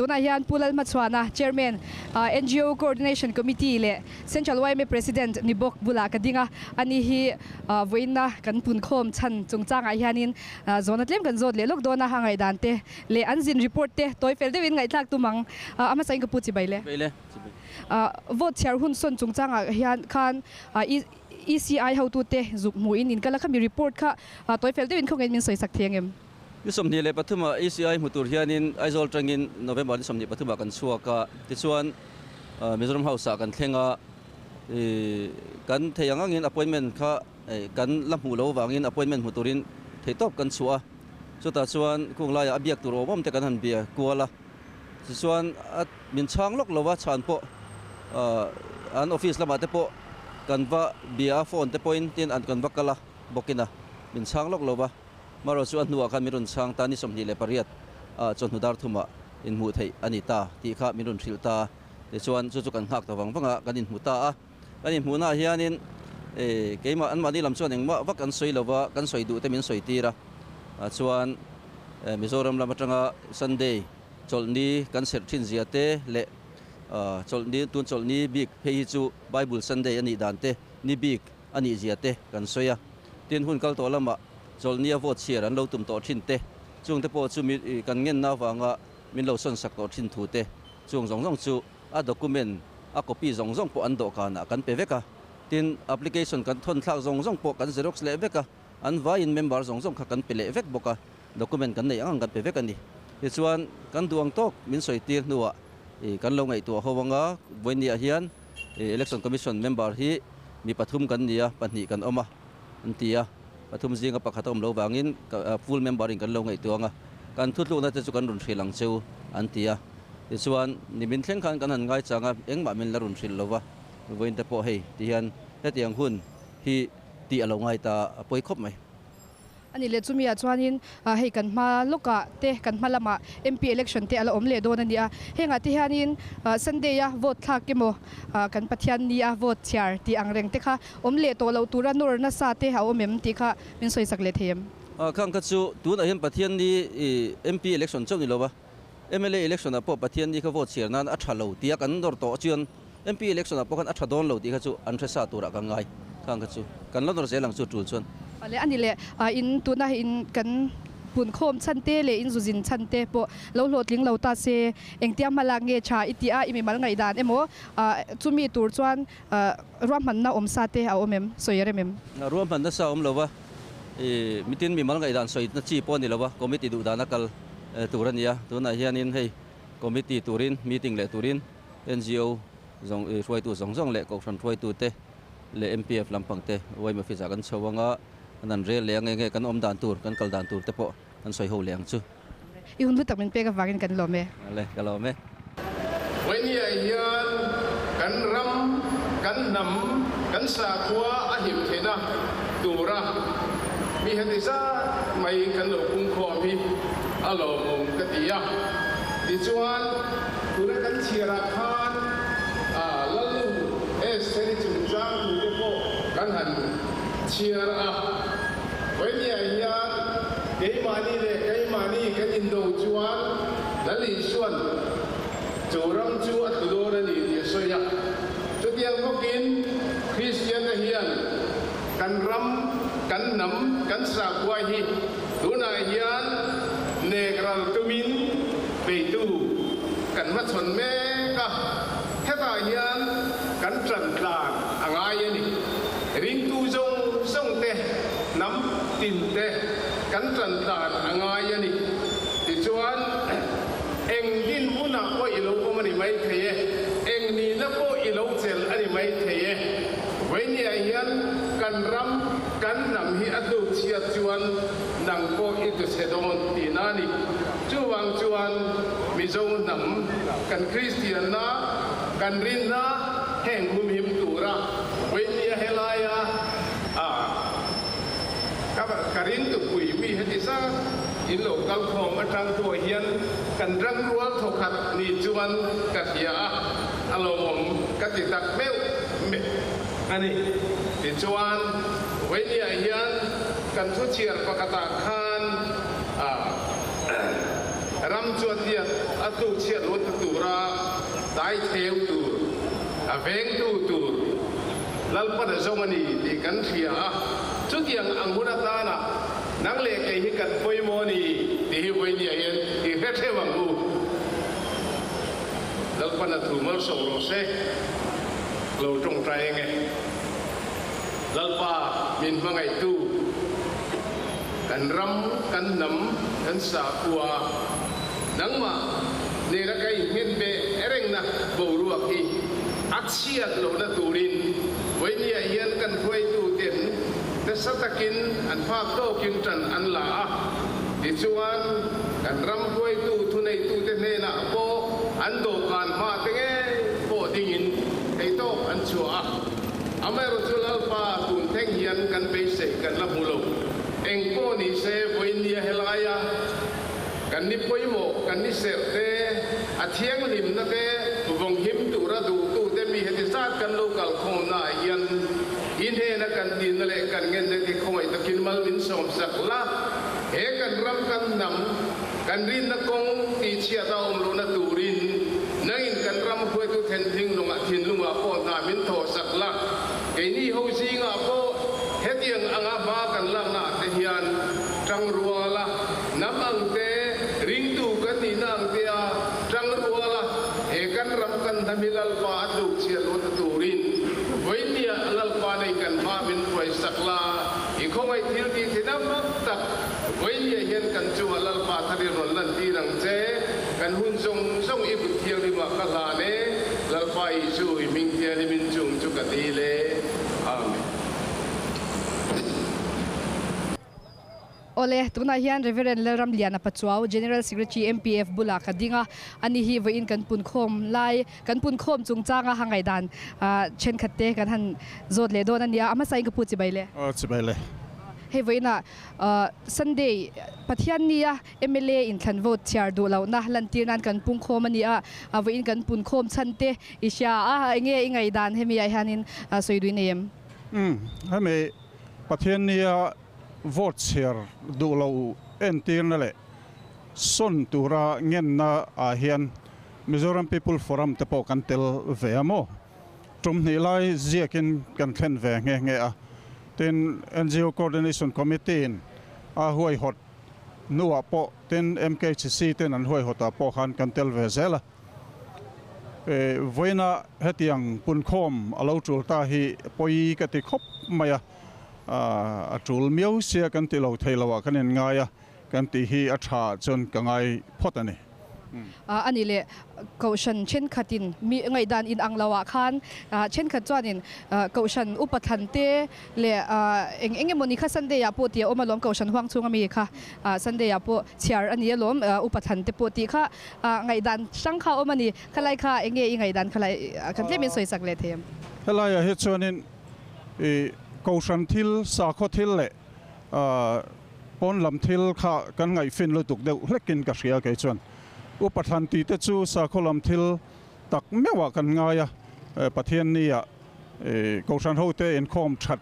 Tunah hian Pu Lalhmachhuana, Chairman, NGO Coordination Committee leh Central yma President ni bawk bulah ka ding a. Ani hi vawiinna kan punkhawm chhan chungchangah hianin zawhna tlem kan zawt leh lawk dawn a, a ngaihdan te leh an zin report te tawi fel deuhin ngaihthlak tum ang. A hmasain ka pu chibai le. Vote chhiar hun sawn chungchangah hian khan ECI hotute zuk hmuhin in kal a, khami report kha tawi fel deuhin khawngaih min sawisak thei ang em? Ni 23 ah ECI hmu tur hianin Aizawl tangin November ni 23 ah kan chhuak a, tichuan Mizoram House ah kan thleng a, kan thei ang angin appointment kha kan la hmuh loh vangin appointment hmu turin theihtawp kan chhuah a, chutah chuan kung laiah a biak tur awm awm te kan han bia kual a, tichuan a min chhang lawk lo a, chhan pawh an office lamah te pawh kan va bia a, phone te pawhin tin an kan va kal a bawkin a, min chhang lawk lo va. Marawh chu a hnuah khan min rawn chhang ta ni 28 ah chawhnu dar thumah inhmuh theih a ni ta tih kha min rawn hrilh ta. Tichuan chu chu kan nghak ta vang vang a, kan inhmu ta a. Kan inhmuhnaah hianin keimah anmahni lam chuan engmah vak an sawi lo va, kan sawi duh te min sawi tir a. Chuan Mizoram lam atanga Sunday chawlhni kan serh thin zia te leh chawlhni tun chawlhni bik phei hi chu Bible Sunday a nih dan te ni bik a nih zia te kan sawi a. Tin, hun kal tawh lamah chawlhnia vote chhiar an lo tum tawh thin te, chung te pawh chu mi kan ngenna avanga min lo sawn sak tawh thin thu te, chung zawng zawng chu a document, a copy zawng zawng pawh an dawhkanah kan pe vek a. Tin, application kan thawn thlak zawng zawng pawh kan xerox leh vek a, an vaiin member zawng zawng kha kan pe leh vek bawk a, document kan neih ang ang kan pe vek a ni. Tichuan, kan duh ang tawk min sawi tir hnuah kan lo ngaihtuah ho anga vawinia hian Election Commission member hi mi pathum kan ni a, pahnih kan awm a an ti a, pathum zinga pakhat a awm lo vangin full member in kan lo ngaihtuah ang a, kan thutlukna te chu kan rawn hrilh ang cheu an ti a. Tichuan nimin thleng khan kan han ngaichang a, engmah min la rawn hrilh lo va, vawiin te pawh hei tihian hetiang hun hi tih a lo ngai ta a pawi khawp mai. A nih leh chumi ah chuanin hei kan hma lawkah te kan hma lamah MP election te a la awm leh dawn a ni a, hengah te hianin Sunday a vote thlak emaw kan Pathian ni a vote chhiar tih ang reng te kha awm leh tawh loh tura nawr nasa te a awm em tih kha min sawi sak leh thei em? Khang kha chu tunah hian Pathian ni MP election chauh ni lo va, mla election ah pawh Pathian ni kha vote chhiar nan a tha lo tia kan nawr tawh chuan MP election ah pawh khan a tha dawn lo tih kha chu an hre sa turah ka ngai khang kha chu kan la nawr zel ang chu tul chuan. Awle a ni le in tuna in kan punkhawm chhan te leh in zuzin chhan te pawh lo hlawhtling lo ta se engtia hma lak nge tha i tih a i mimal ngaihdan emaw chumi tur chuan ruahmanna awm sa te a awm em sawi a rem em? Ruahmanna sa awm lo va mitin mimal ngaihdan sawi na chi pawh a ni lo va committee duh dan a kal tur a ni a tunah hianin hei committee turin meeting leh turin NGO zawng hruaitu zawng zawng leh Kohhran hruaitute leh MPF lampang te yma office ah kan chho anga an an rel leh ang enge kan awm dan tur kan kal dan tur te pawh kan sawi ho leh ang chu. I hun hlu tak min pek avangin kan lawm e. Ale, ka lawm e. Vawinia hian kan ram, kan hnam, kan sakhua a him theihna tura mi heti zat mai kan lo pungkhawm hi a lawmawm ka ti a. Tichuan, Tuna kan chhiarah khan Lalnu Estheri chungchang thute pawh kan han chhiar a. Vawinia hian keimahni leh keimahni kan indo chuan Lal Isua'n chu ram chu a tlu dawn a ni tih a sawi a. Chutiang bawkin Kristiante hian kan ram, kan hnam, kan sakhua hi tunah hian nek ral tumin beitu kan hmachhawn mek a, hetah hian kan ṭan tlan a ngai a ni. Ringtu zawng zawng te, hnam tin te kan ṭan tlan a ngai a ni. Tichuan, eng dinhmunah pawh i lo awm a ni maithei e, eng nihna pawh i lo chelh a ni maithei e. Vawinia hian kan ram, kan hnam hi a tluk chhiat chuan nang pawh i tu chhe dawn tihna a ni. Chuvang chuan Mizo hnam kan Kristianna, kan rinna heng humhim tura Vawinia helaia ka ringtupui mi heti zat in lo kal khawm atang pawh hian kan rangrual thawkhat ni chuan ka hria a, a lawmawm ka ti tak meuh meuh a ni. Tichuan Vawinia hian kan thuchhiar pakhatah khan ram. ram chu a tiat a tluk chhiat luat ta tura dai theu tur, a vengtu tur Lalpan a zawng a ni tih kan hria a. Chutiang ang hun atana nang leh kei hi kan pawimawh a ni tih hi vawinia hian i hre theuh ang u. Lalpan a thu malsawm rawh se, lo tawngtai eng e. Lalpa min hmangaihtu. Kan ram, kan hnam, kan sakhua, nangmah nena ka innghet ve rengna boruak hi a chhiat lohna turin vawinia hian kan hruaituten nasa takin an phak tawkin tan an la a. Tichuan, kan ram hruaitu thuneitute hnenah pawh an dawhkan hma te ngei pawh dingin theihtawp an chhuah a. Amaherawhchu Lalpa tun thleng hian kan beisei kan la hmu lo. Eng pawh ni se vawinia helaia kan ni pawimawh, kan ni serh te, a thianghlimna te vawng him tura duhtute mi heti zat kan lo kal khawmna ah hian i hnena kan dilna leh kan ngenna te khawngaih takin mal min sawmsak la. He kan ram kan hnam, kan rinna kawng tihchhiat a awm lohna turin nangin kan ram hruaitu thenhling lungah thinlungah pawh hna min thawhsak la. Keini ho zingah pawh hetiang anga hma kan lakna ah te hian tangruala hnam ang te, ringtu kan nihna ang te a tangruala he kan ram kan hnam hi Lalpa a tluk chhiat lohna turin vawinia Lalpa nei kan hma min hruaisak la. I khawngaih thil tih thei dam tak vawinia hian kan chungah Lalpa thar i rawn lantir ang che. Kan hun zawng zawng i kut thianghlimah ka hlan e, Lalpa Isu, i hming thianghlimin chung chu ka dil e. Amen. Awle, tunah hian Reverend Lalramliana Pachuau, General Secretary MPF bulah ka ding a, ani hi vawiin kan punkhawm lai, kan punkhawm chungchanga ha ngaihdan thenkhat te kan han zawt leh dawn a nia, a hmasain ka pu chibai le. Aw chibai le. Hei vawiinah Sunday Pathian nia mla inthlan vote chhiar duh lohna lantir nan kan pungkhawm a ni a, vawiin kan punkhawm chhan te i hria a, enge i ngaihdan hemi ah hianin sawi duh i nei em? Umm, hemi Pathian nia vote chhiar duh lo entirna leh sawn tura ngenna ah hian Mizoram People Forum te pawh kan tel ve a maw? Tum hnih lai ziakin kan thlen ve nghe nghe a. Tin, NGO Coordination Committee in a huaihawt hnuah pawh tin MKHC ten an huaihawtah pawh khan kan tel ve zel a. Vawiina hetiang punkhawm a lo tul ta hi pawi ka ti khawp mai a. A tul miau sia kan ti lo thei lo ah kan inngai a, kan tih hi a tha chuan ka ngai phawt a ni. A nih leh Kohhran thenkhatin mi ngaihdan in ang lo ah khan thenkhat chuanin Kohhran upa thlan te leh eng eng emawni kha Sunday ah pawh tih a awm alawm Kohhran huang chhunga mi kha Sunday ah pawh chhiar a ni alawm upa thlan te pawh tih kha ngaihdan hrang kha a awm a ni. Khalai kha eng nge i ngaihdan khalai kan tlem in sawisak leh thei em? Helaiah hi chuanin i Kohhran thil, sakhaw thil leh pawn lam thil kha kan ngaihfin lutuk deuh hlekin ka hria kei chuan. Upa thlan tih te chu sakhaw lam thil tak meuhah kan ngai a, Pathian nia Kohhran hote inkhawm that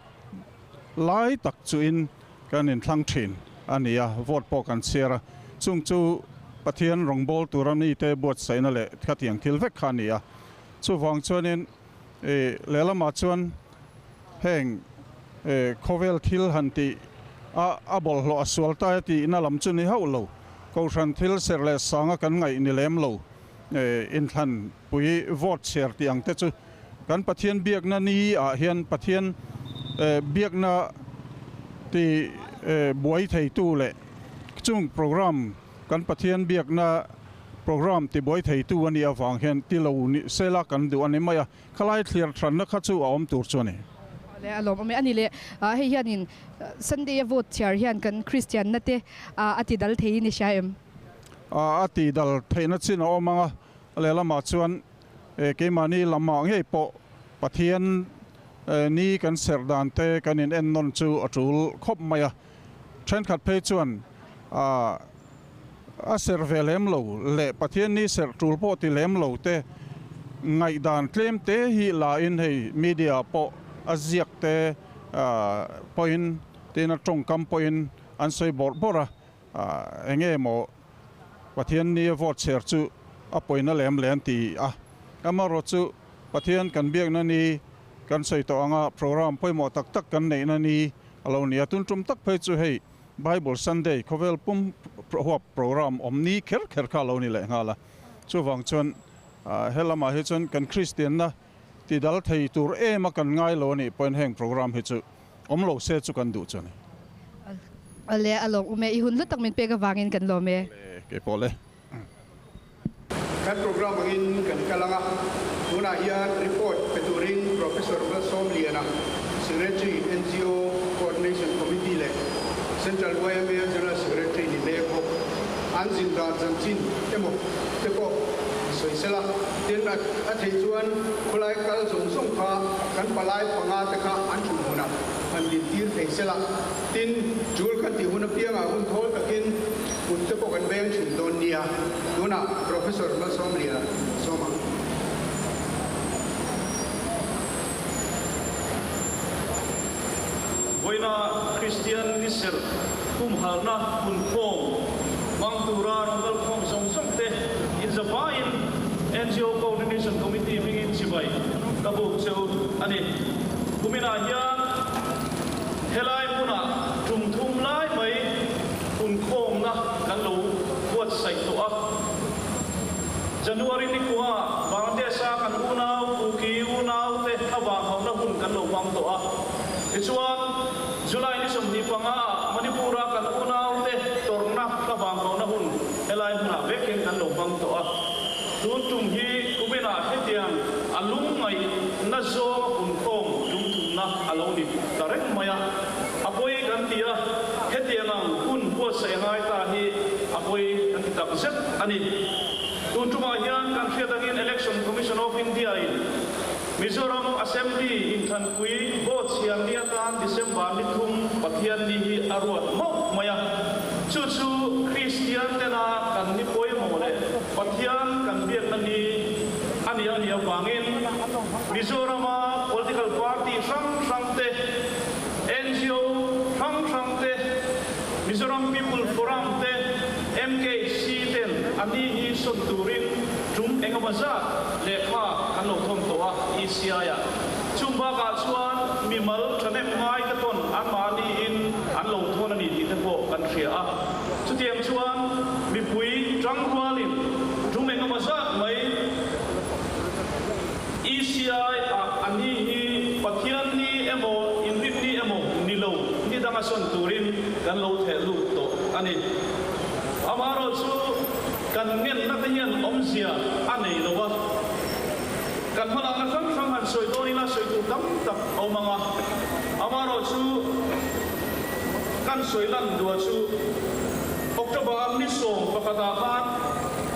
lai tak chuin kan inthlang thin a ni a, vote pawh kan chhiar a, chung chu Pathian rawngbâwl tura mite buatsaihna leh khatiang thil vek kha a ni a. Chuvang chuanin lehlamah chuan heng khawvel thil han tih a a bawlhhlawh a sual ta e tihna lam chu ni hauh lo. Kohhran thil serh leh sanga kan ngaih ni lem lo. Inthlan pui vote chhiar tih ang te chu kan Pathian biakna ni ah hian Pathian biakna ti buai theitu leh chung program kan Pathian biakna program ti buai theitu a nih avang hian ti lo ni sela kan duh a ni mai a. Khalai thlir hranna kha chu a awm tur chu a ni. Awle a lawm awm e. A ni le, hei hianin Sunday a vote chhiar hian kan Kristian na te a ti dal thei in i hria em? A ti dal theihna chin a awm ang a, lehlamah chuan keimahni lamah ngei pawh Pathian ni kan serh dan te kan in en nawn chu a tul khawp mai a. Thenkhat phei chuan a serh ve lem lo leh Pathian ni serh tul pawh ti lem lo te ngaihdan tlem te hi la in hei media pawh a ziak te pawhin tin a tawngkam pawhin an sawi bawrh bawrh a, eng nge maw. Pathian ni a vote chhiar chu a pawina lem le an ti a. Amaherawhchu Pathian kan biakna ni kan sawi tawh anga program pawimawh tak tak kan neihna ni a lo ni a. Tun tum tak phei chu hei Bible Sunday khawvel pum huap program awm ni kher kher kha a lo ni leh nghal a. Chuvang chuan he lamah hi chuan kan Kristianna ti dal thei tur em a kan ngai lo a nih pawhin heng program hi chu awm lo se chu kan duh chu a ni. Awle a lawm awm e, i hun hlu tak min pek avangin kan lawm e. Awle keipawh le. Kan program angin kan kal ang a, tunah hian report pe turin Professor Malsawmliana, Secretary NGO Coordination Committee leh Central yma General Secretary ni mek bawk an zin dan chanchin emaw te pawh sawi sela. Tin, a theih chuan khawlai kal zawng zawng kha kan palai panga te kha an thun hunah han dintir thei sela. Tin, tul kan tih hun apiangah hun thawl takin Kut te pawh kan veng thin dawn nia, tunah Professor Malsawmliana sawm ang. Vawiina Kristian ni serh humhalna punkhawm hmang tura rawn kalkhawm zawng zawng te inzavaiin NGO Coordination Committee hmingin chibai ka buk che u a ni. Kuminah hian helai hmunah tum thum lai mai Punkhawmna kan lo buatsaih tawh a. January ni kua Bangladesh-a kan unau Kuki unaute avang hauhna hun kan lo hmang tawh a. Tichuan, July ni 25-ah Manipur-a kan unaute tawrhna avang hauhna hun helai hmunah vekin kan lo hmang tawh a. Tun tum hi kuminah hetiang a lungngaihna zawnga punkhawm lungthumna a lo ni ta reng mai a. A pawi kan ti a, hetiang ang hun buatsaih a ngai ta hi a pawi kan ti tak zet a ni. Tun tumah hian kan hriat angin Election Commission of India in Mizoram Assembly inthlanpui vote chhiar ni atan December ni thum Pathian ni hi a ruat mauh mai a. Chu chu Kristian tena kan ni pawimawh leh Pathian kan biakna ni a nih a nih avangin Mizorama political party hrang hrang te, NGO hrang hrang te, Mizoram People Forum te, MKC ten a ni hi sawn turin tum engemaw zat lehkha kan lo thawm tawh a ECI-ah. Chung bakah chuan mimal thahnem ngai te pawn anmahniin an lo thawn a ni tih te pawh kan hria a. Chutiang chuan mipui tangrualin tum engemaw zat mai ECI-ah a ni hi Pathian ni emaw inrin ni emaw ni lo ni danga sawn turin kan lo theh lut tawh a ni. Amaherawhchu kan ngenna te hian awmzia a nei lo a, kan hmalakna hrang hrang han sawi dawn ila sawi tur tam tak a awm ang a, amaherawhchu kan sawi lan dua chu October ni 11 ah khan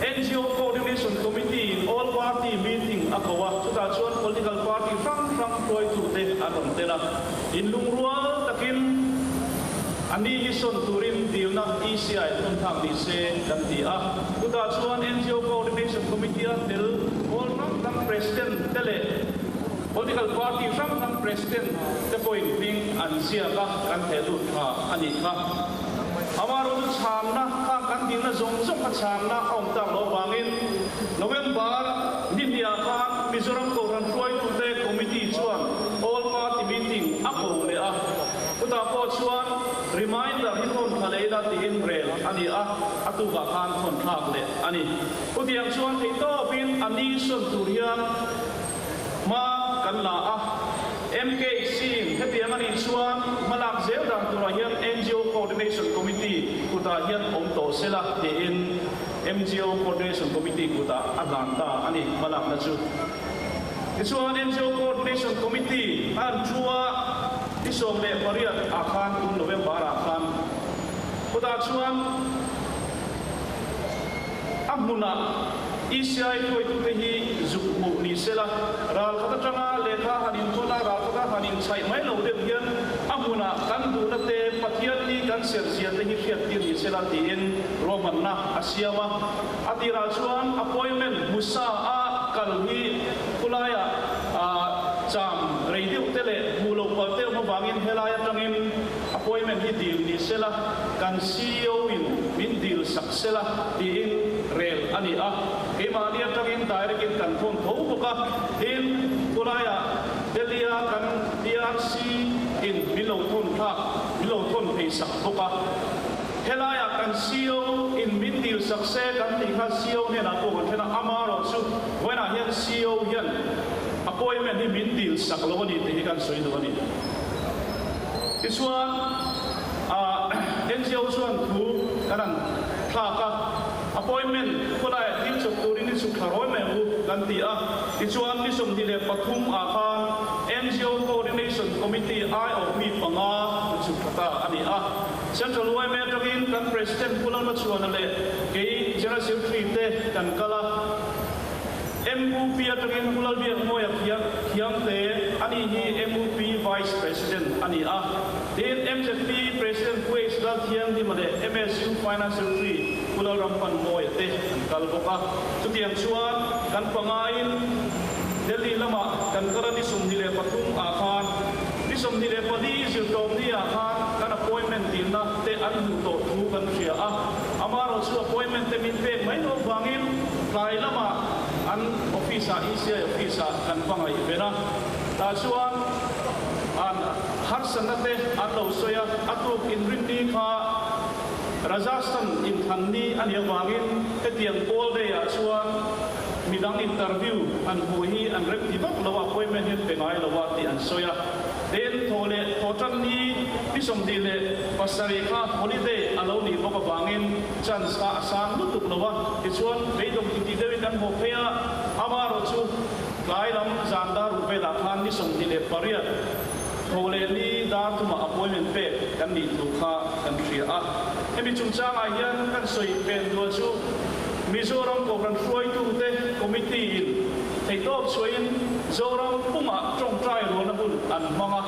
NGO Coordination Committee in All Party Meeting a ko a, chutah chuan political party hrang hrang hruaitute an rawn tel a. Inlungrual takin a ni hi sawn turin dilna ECI thun thlak ni se kan ti a. Chutah chuan NGO Coordination Committee a tel pawl hrang hrang President te leh political party hrang hrang President te pawhin hming an ziak a, kan theh lut tha a nih kha. Amaherawhchu chhanna kha kan dilna zawng zawng kha chhanna a awm tak loh avangin November ni hniah khan Mizoram Kohhran hruaitute Committee chuan All Party Meeting a ko leh a, chutah pawh chuan reminder hi thawn thla leh ila tiin rel a ni a, a tukah khan thawn thlak leh a ni. Chutiang chuan theihtawpin a ni sawn tur hian Hma kan la a, MKC-in hetiang a nih chuan hmalak zel dan turah hian NGO Coordination Committee kutah hian awm tawh sela tiin MGO Coordination Committee kutah a hlan ta a ni hmalakna chu. Tichuan NGO Coordination Committee a an thu a, ni 18 ah khan tum November ah khan kutah chuan A hmunah ECI hruaitute hi zuk hmuh ni sela, ral khat atanga lehkha han inthawn a, ral khata han inchhaih mai lo deuh hian a hmunah kan duhna te, Pathian ni kan serhzia te hi hriattir ni sela tiin ruahmanna a siam a. A tirah chuan appointment hmusa a kal hi khulaiah cham rei deuh te leh hmuh loh palh te awm avangin helai atangin Appointment hi dil ni sela, kan CEO in min dil sak sela tiin rel a ni a, keimahni atangin direct in kan thawn tho bawk a, tin khulaiah Delhi a kan DRC in min lo thawn thlak, min lo thawn phei sak bawk a. Helaiah kan CO in min dil sak se kan tih kha CO hnenah pawh kan then a, amarawh chu vawiinah hian CO hian appointment hi min dil sak lo a ni tih hi kan sawi duh a ni. Tichuan NGO chuan thu kan han thlak a, appointment khawlaiah dil chawp turin i chhuk thla rawi mai ang u kan ti a. Tichuan ni 23 ah khan NGO Coordination Committee aiawh mi panga an chhuk thla ta a ni a. Central yma atangin kan President Pu Lalmachhuana leh kei General Secretary te kan kal a. MUP atangin Pu Lalbiakmawia Khiangte, ani hi MUP Vice President a ni a. Tin, MZP President Pu H. Lalthianghima leh MSU Finance Secretary Pu Lalrampanmawia te an kal bawk a. Chutiang chuan kan pangaiin Delhi lamah kan kal a ni 23 ah khan ni 24 zirtawmni ah khan kan appointment dilna te an hmuh tawh thu kan hria a. Amaherawhchu chu appointment te min pek mai loh vangin tlai lamah an office ah ECI office ah kan va ngaih ven a. Tah chuan an harsatna te an lo sawi a, a tuk inrinni kha Rajasthan inthanni a nih avangin hetiang poll day ah chuan midang interview an hmuh hi an rem ti vak lo a, appointment hi an pe ngai lo a tih an sawi a. Tin, thaw leh thaw tan ni ni 27 kha holiday a lo nih bawk avangin chance kha a sang lutuk lo a, tichuan beidawng titih deuhin kan hmuh phei a, amaherawhchu tlai lam zan dar ruk velah khan ni 28 thaw leh ni dar thumah appointment pek kan nih thu kha kan hria a. Hemi chungchangah hian kan sawi pen dual chu Mizoram Kohhran hruaitute Committee-in theihtawp chhuahin Zoram pumah tawngtai rualna hun an hmang a.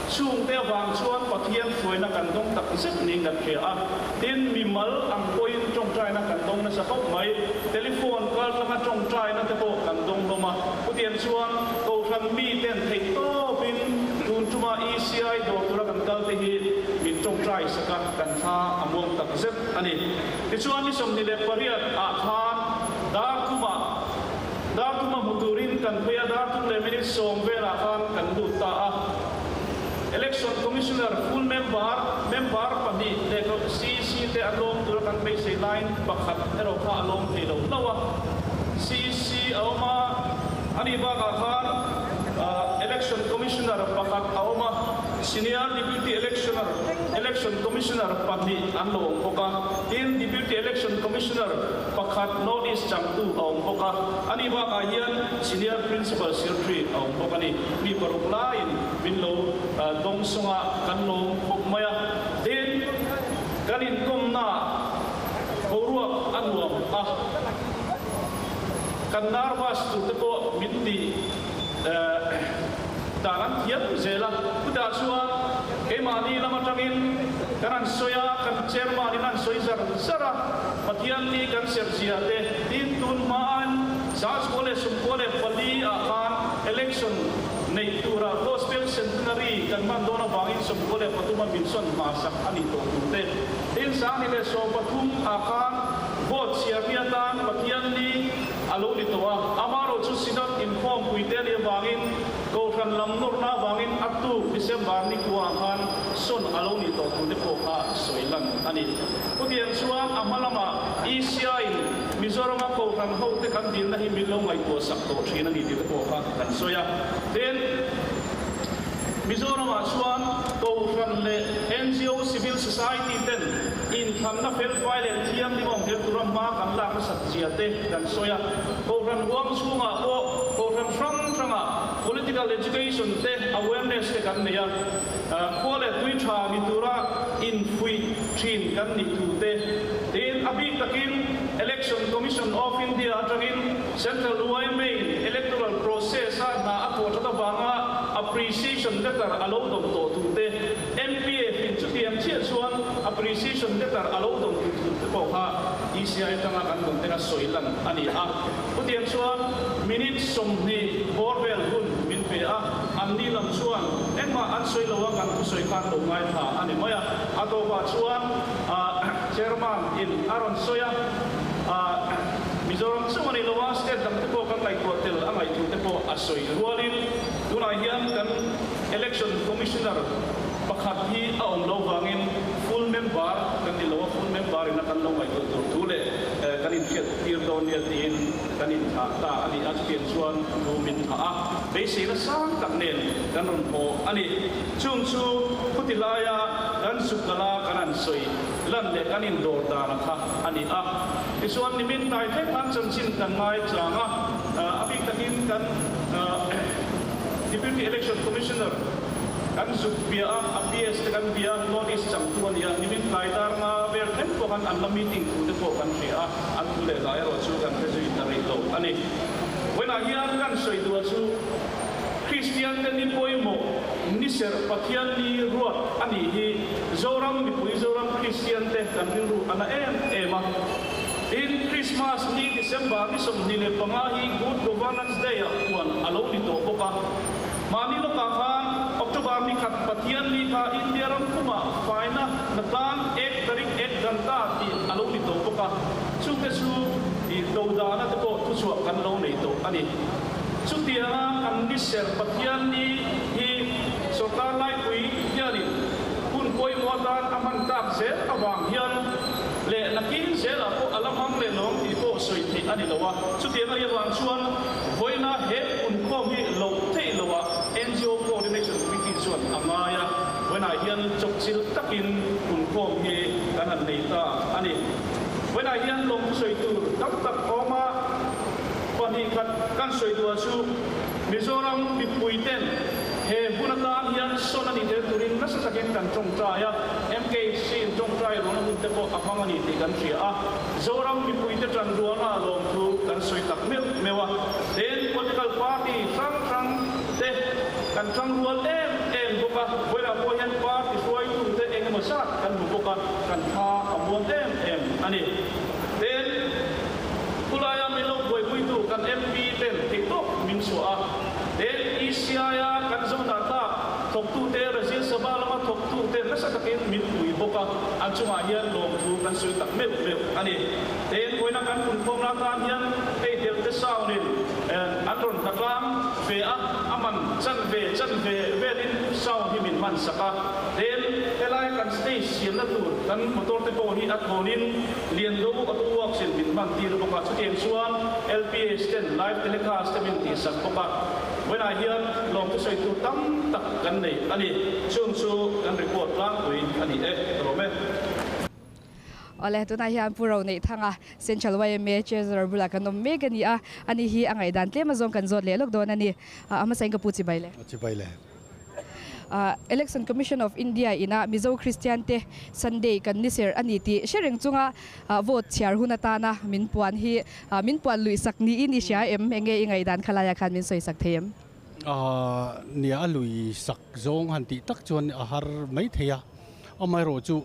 Chungte avang chuan Pathian hruaina kan dawng tak zet niin kan hria a. Tin, mimal ang pawhin tawngtaina kan dawng nasa khawp mai. Telephone kaltlanga tawngtaina te pawh kan dawng hlawm a. Chutiang chuan Kohhran miten theihtawpin tun tuma ECI dawr tura kan kal te hi min tawngtai sak a, kan thla a muang tak zet a ni. Tichuan ni 28 ah khan dar thumah dar thuma hmu turin kan phei a, dar thum leh minute sawm velah khan kan lut ta a. Election Commissioner full member, member pahnih leh CEC te an lawm tura kan beisei laiin pakhat erawh kha a lawm thei lo hlauh a. CEC a awm a, ani bakah khan Election Commissioner pakhat a awm a, Senior Deputy Electioner Election Commissioner pahnih an lo awm bawk a, tin Deputy Election Commissioner pakhat North East changtu a awm bawk a, ani bakah hian Senior Principal Secretary a awm bawk a ni. Mi paruk laiin min lo dawngsawng a, kan lawm khawp mai a, tin kan inkawmnaah boruak a nuam a, kan nervous tur te pawh min ti dan an thiam zel a, chutah chuan keimahni lam atangin kan han sawi a, kan chairman in an sawi zar zar a, Pathianni kan serh zia te tin tun hmain 1914 ah khan election neih tura Gospel Centenary kan hman dawn avangin 93 a min sawn hmasak a nih tawh tur te tin 2013 ah khan vote chhiarni atan Pathianni a lo ni tawh a, amaherawh chu Synod inkhawmpui te a nih avangin Kohhran lam nawrna avangin a tuk December ni khua ah khan sawn a lo nih tawh thu te pawh kha sawi lan a ni. Chutiang chuan a hma lamah ECI in Mizorama Kohhran ho te kan dilna hi min lo ngaihtuah sak tawh thin a ni tih te pawh kha kan sawi a. Tin, Mizoramah chuan Kohhran leh NGO Civil Society ten inthlanna felfai leh thianghlim awm tel tura hma kan lak nasat zia te kan sawi a. Kohhran huang chhungah pawh Kohhran hrang hrangah political education te awareness te kan nei a, khua leh tui tha ni tura infuih thin kan nih thu te tiin a bik takin Election Commission of India atangin Central yma in electoral process a hna a thawh that avanga appreciation letter a lo dawm tawh thu te, MPF in chutiang chiah chuan appreciation letter a lo dawm tur thu te pawh kha ECI atanga kan dawn te kha sawi lan a ni a. Chutiang chuan minute 20 bawr vel hun min pe a, anni lam chuan engmah an sawi lo a, kan thusawi khan lo ngaithla a ni mai a. A tawpah chuan Chairman in a rawn sawi a. Mizoram chauh a ni lo a, state dang te pawh kan ngaihtuah tel a ngaih thu te pawh a sawi rualin tunah hian kan Election Commissioner pakhat hi a awm lo vangin full member kan ni lo a, full member ina kan lo ngaihtuah tur thu leh kan inhriat tir dawn nia tiin kan inthlah ta a ni a, chutiang chuan thu min thlah a, beiseina sang tak nen kan rawn haw a ni. Chung chu khuti laia kan zukala kan han sawi lan leh kan indawr dan a kha a ni a. Tichuan nimin tlai thleng khan chanchin kan ngai chang a, a bik takin kan Deputy Election Commissioner kan zuk bia a, a PS te kan bia a, North East changtu a ni a, nimin tlai dar nga vel thleng pawh khan an la meeting thu te pawh kan hria a, an thu leh hla erawh chu kan hre zui ta rih lo a ni. Vawiinah hian kan sawi duah chu Kristian te ni pawimawh ni serh Pathian ni ruat a nih hi Zoram mipui Zoram Kristian te kan rilru a na em em a. Tin, Krismas ni December ni 25 hi Good Governance Day ah puan a lo ni tawh bawk a. Mahni lawkah khan October ni khat Pathian ni kha India ram pumah faina hnatlang ek tarik ek ganta tih a lo ni tawh bawk a. Chungte chu dodana te pawh thuchhuah kan lo nei tawh a ni. Chutianga kan ni serh Pathian ni hi sorkar laipui hianin hun pawimawh atan a hman tak zel avang hian leh nakin zelah pawh a la hmang leh lawng tih pawh sawi theih a ni lo a. Chutiang a nih avang chuan vawiina he punkhawm hi loh theih loah NGO Coordination Committee chuan a ngai a, vawiinah hian chawpchilh takin punkhawm hi kan han nei ta a ni. Vawiinah hian lawmthu sawi tur tam tak awm a. Pahnih khat kan sawi duah chu Mizoram mipuiten he hun atan hian sawn a nih tel turin nasa takin kan tawngtai a, MKHC in tawngtai ruahna hun te pawh a hmang a ni tih kan hria a, Zoram mipuite tan ruahna lawmthu kan sawi tak meuh meuh a, tin political party hrang hrang te kan tang rual em em bawk a, vawilah pawh hian party hruaitute eng emaw zat kan hmu bawk a, kan tha a muang em em a ni. Tin. Khulaia min lo buaipuitu kan MP ten theihtawp min chhuah a, tin ECI-a kan zohna tlak thawktute, Rajya Sabha lama thawktute nasa takin min pui bawk a, an chungah hian lawmthu kan sawi tak meuh meuh a ni. Tin, vawiina kan punkhawmna atan hian hei Delte Sound-in an rawn hlatlang ve a, a man chanve chanve velin sound hi min hman sak a, tin helai kan stage siamna tur kan motor te pawh hi a thawnin, Liando Auto Works in min hman tir bawk a, chutiang chuan LPS ten live telecast te min tihsak bawk a, vawiinah hian lawmthu sawi tur tam tak kan nei a ni, chung chu kan report tlangpui a ni e, ka lawm e. Awle, tunah hian Pu Roneihthanga, Central yma Treasurer bulah kan awm mek a ni a, ani hi a ngaihdan tlem azawng kan zawt leh lawk dawn a ni. A hmasa in ka pu chibai le. Chibai le. Election Commission of India ina Mizo Kristian te Sunday kan ni ser a ni tih hre reng chunga vote chhiar hun atana min puan hi min puan luih sak niin i hria em? Enge i ngaihdan kha laiah khan min sawi sak thei em? Nia a lui sak zawng han tih tak chuan a har mai thei a, amaherawh chu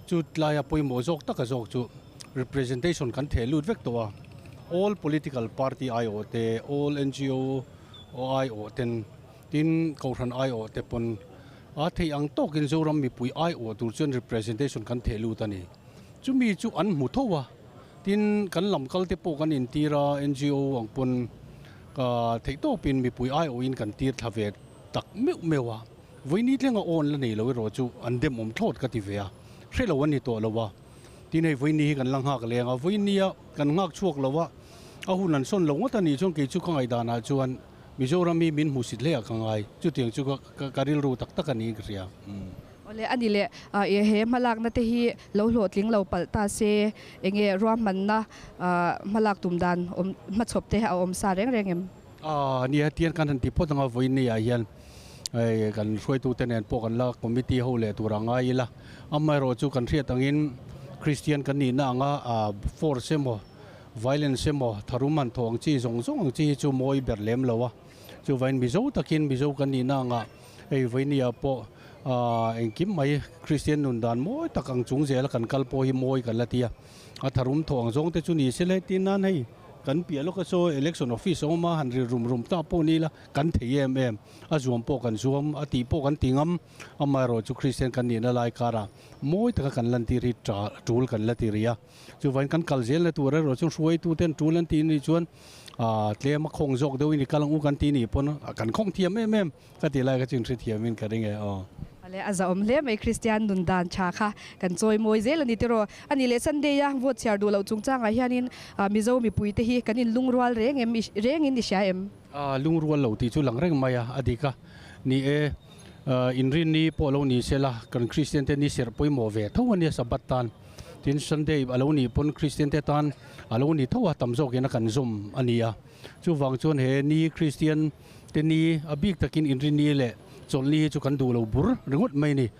chu tlaia pawimawh zawk taka zawk chu representation kan theh lut vek tawh a, all political party aiawh te, all NGO aiawh ten Tin, Kohhran aiawh te pawn a theih ang tawkin Zoram mipui aiawh tur chuan representation kan theh lut a ni. Chumi chu an hmu tho a, tin kan lam kal te pawh kan intir a, NGO ang pawn ka theih tawpin mipui aiawhin kan tir thla ve tak meuh meuh a. Vawiini tlenga awn la nei lo erawh chu an demawm thlawt ka ti ve a, hre lo an ni tawh lo a. Tin hei vawiini hi kan la nghak leng a, vawiinia kan nghak chhuak lo a, a hun an sawn lo ngawt a nih chuan kei chu ka ngaihdanah chuan Mizoram hi min hmuhsit hle ah ka ngai. Chutiang chu ka rilru tak tak a niin ka hria. Awle a ni le, he hmalakna te hi lo hlawhtling lo palh ta se, enge ruahmanna hmalak tum dan awm hmachhawp te a awm sa reng reng em? Aa nia hetiang kan han ti phawt anga vawiin ah hian kan hruaitute nen pawh kan la committee ho leh tur a ngai ila, amaherawh chu kan hriat angin Christian kan nihna anga force emaw Violence emaw, tharum han thawh ang chi zawng zawng ang chi hi chu mawi ber lem lo a. Chuvain Mizo takin Mizo kan nihna angah hei Vainia pawh engkim mai Kristian nun dan mawi tak ang chung zela kan kal pawh hi mawi kan la ti a. A tharum thawh ang zawng te chu ni se le tin nan hei Kan piah lawka saw election office a awm a, han ri rum rum ta pawh ni ila kan thei em em. A zuam pawh kan zuam, a tih pawh kan ti ngam. Amaherawhchu Kristian kan nihna lai karah mawi taka kan lantir hi tul kan la ti rih a. Chuvain kan kal zelna tur erawh chuan hruaituten tul an tih nih chuan tlem a khawng zawk deuhin i kal ang u kan tih nih pawn kan khawng thiam em em ka tih lai kha chu inhre thiamin ka ring e aw. Awle a zahawm hle mai Kristian nun dan tha kha kan chawi mawi zel a ni tiraw. A nih leh Sunday a vote chhiar duh loh chungchangah hianin Mizo mipuite hi kan inlungrual reng em rengin i hria em? Lungrual lo tih chu lang reng mai a, a dik a ni e. Inrinni pawh lo ni sela kan Kristian te ni serh pawimawh ve tho a nia Sabbath tan. Tin Sunday a lo nih pawn Kristian te tan a lo ni tho a, tam zawkin a kan zawm a ni a. Chuvang chuan he ni Kristian te ni a bik takin Inrinni leh Chawlhni hi chu kan duh lo bur ringawt mai a ni.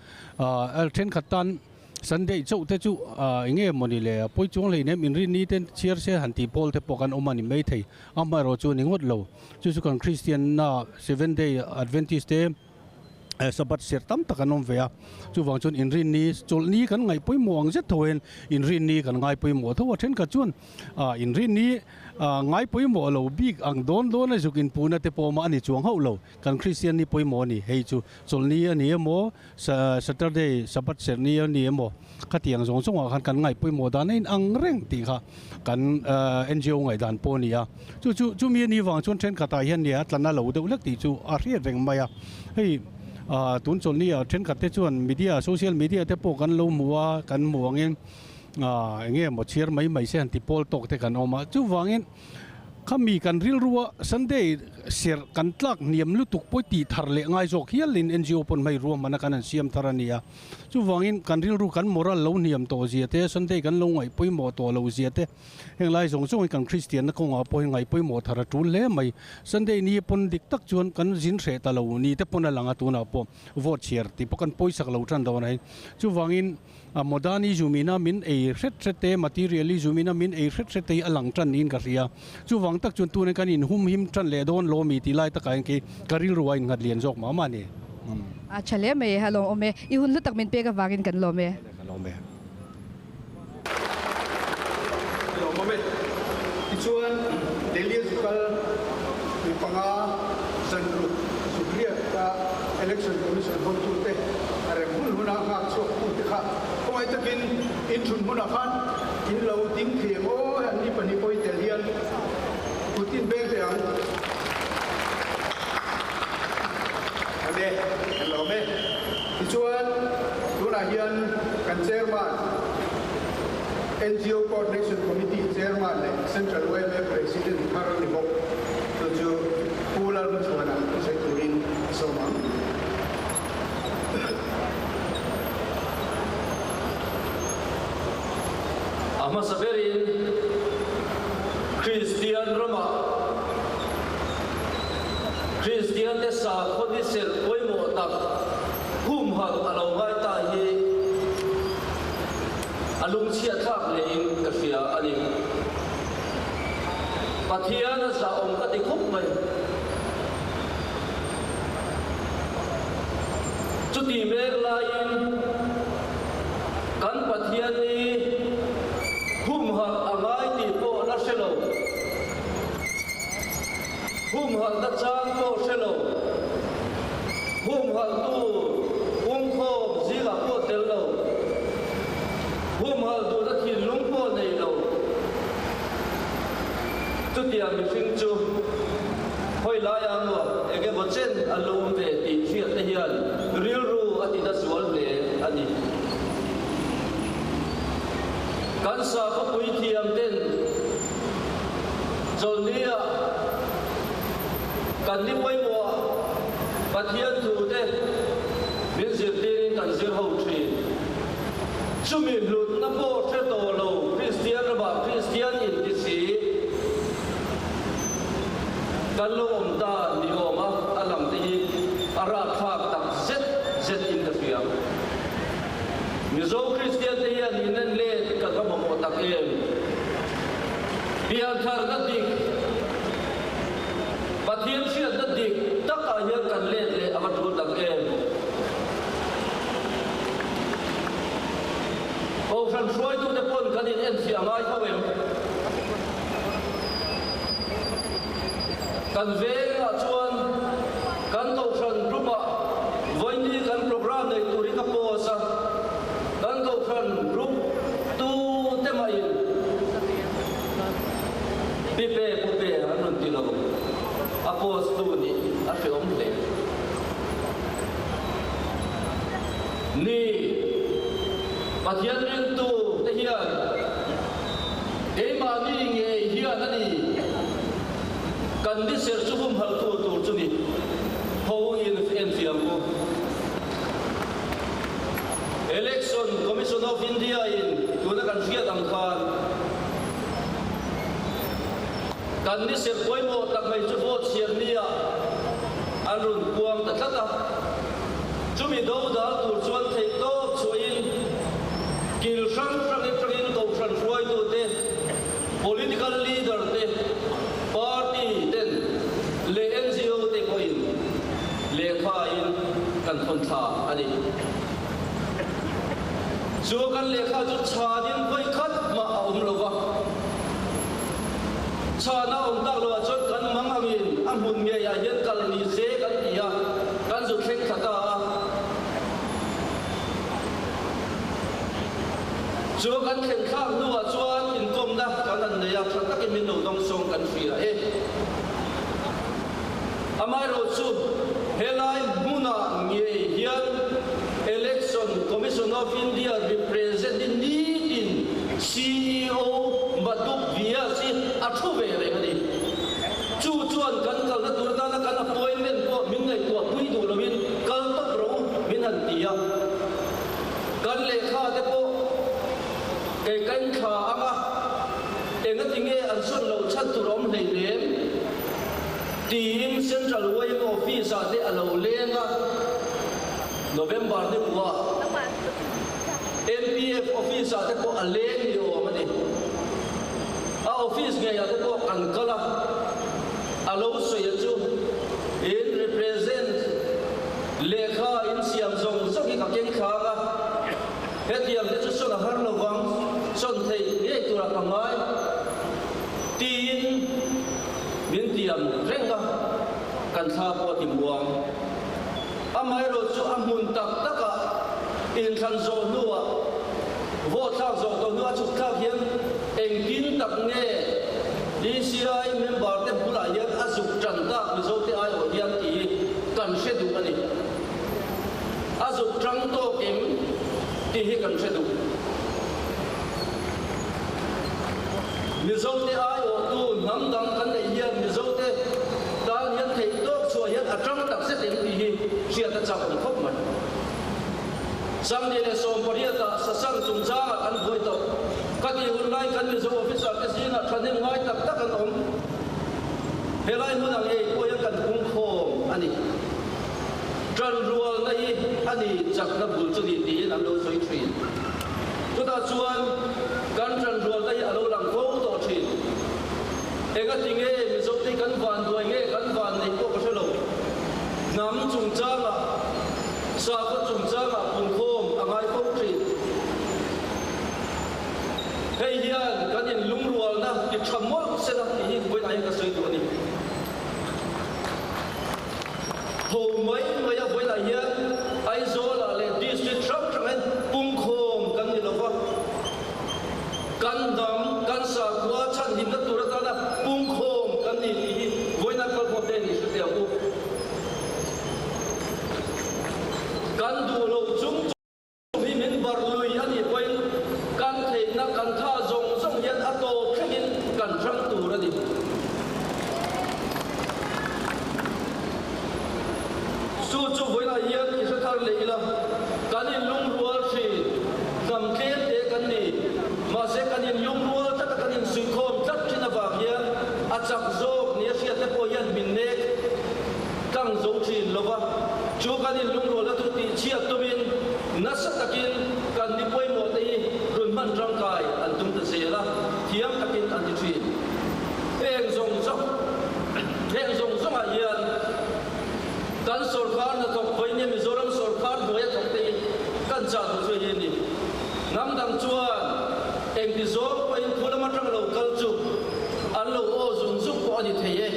Thenkhat tan Sunday chauh te chu eng nge mawni le a pawi chuang hleinem Inrinni te chhiar se han tih pawl te pawh kan awm a ni maithei. Amaherawh chu a ni ngawt lo. Chu chu kan Kristian na Seven Day Adventist te Sabbath serh tam tak an awm ve a, chuvang chuan Inrinni chawlhni kan ngaih pawimawh ang zet tho hian Inrinni kan ngai pawimawh tho a, thenkhat chuan Inrinni ngai pawimawh lo bik ang dawn dawn a zuk inpuhna te pawh awm a, a ni chuang hauh lo, kan Kristian ni pawimawh a ni, hei chu chawlhni a ni emaw Saturday Sabbath serh ni a ni emaw khatiang zawng zawngah khan kan ngaih pawimawh dan a inang reng tih kha kan NGO ngaihdan pawh a ni a. Chu chu chumi a nih vang chuan thenkhatah hian nia tlana lo deuh hlek tih chu a hriat reng mai a. Hei tun chawlhni ah thenkhat te chuan media social media te pawh kan lo hmu a, kan hmu angin eng nge maw chhiar mai mai se han ti pawl tawk te kan awm a. Chuvangin Khami kan rilrua Sunday serh kan tlak hniam lutuk pawi tih thar leh ngai zawk hialin NGO pawn hmei ruahmana kan han siam thar a ni a. Chuvangin kan rilru kan moral lo hniam tawh zia te, Sunday kan lo ngaih pawimawh tawh lo zia te, heng lai zawng zawngin kan Kristianna kawngah pawh hi ngaih pawimawh thar a tul hle mai. Sunday ni pawn dik tak chuan kan zin hreh ta lo ni te pawn a lang a, tunah pawh vote chhiar tih pawh kan pawisak lo tan dawn a hi. Chuvangin A modernism ina min ei hret hret te, materialism ina min ei hret hret te hi a lang tan niin ka hria. Chuvang tak chuan tunin kan inhum him tan leh dawn lo mi tih lai takah hian kei ka rilru a innghat lian zawk mah mah a ni. A tha hle mai, a lawmawm e. I hun hlu tak min pek avangin kan lawm e. Ka lawm e. Ka lawmawm e. Tichuan, Delhi zukal mi panga zanruk zukriat ka Election Commission hotute a rem hun huna nghak chhuak tute kha khawngaih takin in thun hmunah khan in lo ding thei ang aw an ni pahnih pawh hi tel hian kut in beng thei ang. Ane, kan lawm e. Tichuan, tunah hian kan Chairman, NGO Coordination Committee Chairman leh Central yma President thar ni bawk chu chu Pu Lalhmachhuana thusawi turin a sawm ang. A hmasa berin Kristian ramah Kristiante sakhaw ni serh pawimawh tak humhalh a lo ngai ta hi a lungchhiatthlak hlein ka hria a ni. Pathian a zahawm ka ti khawp mai. Chuti mek laiin kan Pathian hi humhalh a ngai tih pawh la hre lo. Humhalhna chang pawh hre lo. Humhalhtu pumkhawm zingah pawh tel lo. Humhalh duhna thinlung pawh nei lo. Chutiang mihring chu hawi laia maw eng emaw chen an lo awm ve tih hriat te hian rilru a ti na zual hle a ni. Kan sakhawpui thiam ten Chawlhnia kan ni pawimawh Pathian thu te min zirtirin kan zir ho thin. Chumi hlutna pawh hre tawh lo Kristian ramah Kristian inti si kan lo awm ta ni awm a, a lang te hi a rahthlak tak zet zet in ka hria. Mizo Kristian te hian inen let kan va mamawh tak em? Piantharna dik, Pathian hriatna dik takah hian kan let leh a va tul tak em? Kohhran hruaitute pawn kan in enfiah ngai tho em? Kan vengah chuan kan kohhran group-ah vawiini kan program nei tur hi ka post a, kan kohhran group tu te mahin pi pe pu pe an rawn ti lo, a post tu nih a hreawm hle. Ni, Pathian ringtu te hian keimahni ngei hian a ni kan ni ser chu humhalh tu tur chu ni ho in enfiam u. Election Commission of India in tuna kan hriat ang khan kan ni ser pawimawh tak mai chu vote siam nia an rawn puang ta tlat a. Chumi do dal tur chuan theih tawp chhuahin kil hrang hrang atangin kohhran hruaitute, political leader te, party ten leh NGO te pawhin lehkhain kan thawn thla a ni. Chu kan lehkha chu chhanin vawi khat mah a awm lo va, chhan a awm tak loah chuan kan mang angin a hmun ngeiah hian kal ni se kan ti a, kan zu thleng thla ta a. Chu kan thlen thlak hnuah chuan inkawmna kan han nei a, tha takin min lo dawngsawng kan hria e. Amaherawhchu helai hmunah ngei hian Election Commission of India represent hi nitin CEO Madhu Vyas hi a thu ve reng a ni. Chu chuan kan kalna tur atana kan appointment pawh min ngaihtuah pui duh loin kal tawp rawh u min han ti a. Kan lehkha te pawh kei ka inthla ang a, engati nge an sawn loh chhan tur awm hleinem tiin Central yma Office ah te a lo leng a, November ni buah MPF Office ah te pawh a leng ni awm a ni. A office ngeiah te pawh kan kal a, a lo sawi a chu in represent Lehkha in siam zawng zawng hi ka keng thlak a, hetiang te chu sawn a har lovang, sawn theih ngei turah ka ngai tiin min tiam reng a, kan thla pawh a ti muang. Amaherawh chu a hmun tak takah inthlan zawh hnuah, vote thlak zawh tawh hnuah chhuk thlak hian engtin tak nge ECI member te bulah hian a zuk tan tak Mizote aiawh hian tih hi kan hre duh a ni. A zuk tang tawk em tih hi kan hre duh. Mizote aiawhtu hnam dang kan neih hian Mizote tan hian theih tawk chhuah hian a tang tak zet em tih hi hriat a chak awm khawp mai. 28 ah Sasang chungchangah kan buai tawh. Ka tih hun lai kan Mizo officer te zingah thahnem ngai tak tak an awm. Helai hmun ang ei pawh hian kan pungkhawm a ni. Tanrualna hi a ni chakna bul chu ni tiin an lo sawi thin. Chutah chuan kan tanrualna hi a lo lang fo tawh thin. Engati nge Mizote kan vanduai nge kan van neih pawh ka hre lo. Hnam chungchangah, sakhaw chungchangah pungkhawm a ngai fo thin. Hei hian kan inlungrualna ti tha mawlh se la tih hi vawiinah hian ka sawi duh a ni. Ho mai mai a vawiinah hian Aizawlah leh district hrang hrangin pungkhawm kan ni lova, kan hnam, kan sakhua chhanhimna tur atana pungkhawm kan ni tih hi vawiinah kalkhawm te ni hre teh ang u. Kan duh loh chung Hi min bar lui a nih pawhin kan theihna kan tha zawng zawng hian a tawp thlengin kan hrang tur a ni. Chu chu vawilah hian i hre thar leh ila, kan inlungrual thin, hnam tlem te kan ni. Mahse kan inlungrual tlat a kan insuihkhawm tlat thin avang hian a chak zawk nia hriat te pawh hian min nek tlang zo thin lova, chu kan inlungrualna chu tihchhiat tumin nasa takin kan ni pawimawh te hi rawn hman tangkai an tum ta zel a, thiam takin an ti thin. Heng zawng zawng heng zawng zawngah hian kan sawrkar hnathawk vawiin Mizoram sawrkar hnuaia thawk te hi kan chah duh chu hei a ni. Hnam dang chuan engti zawng pawhin thu lam atang lo kal chu an lo aw zung zung pawh a ni thei e.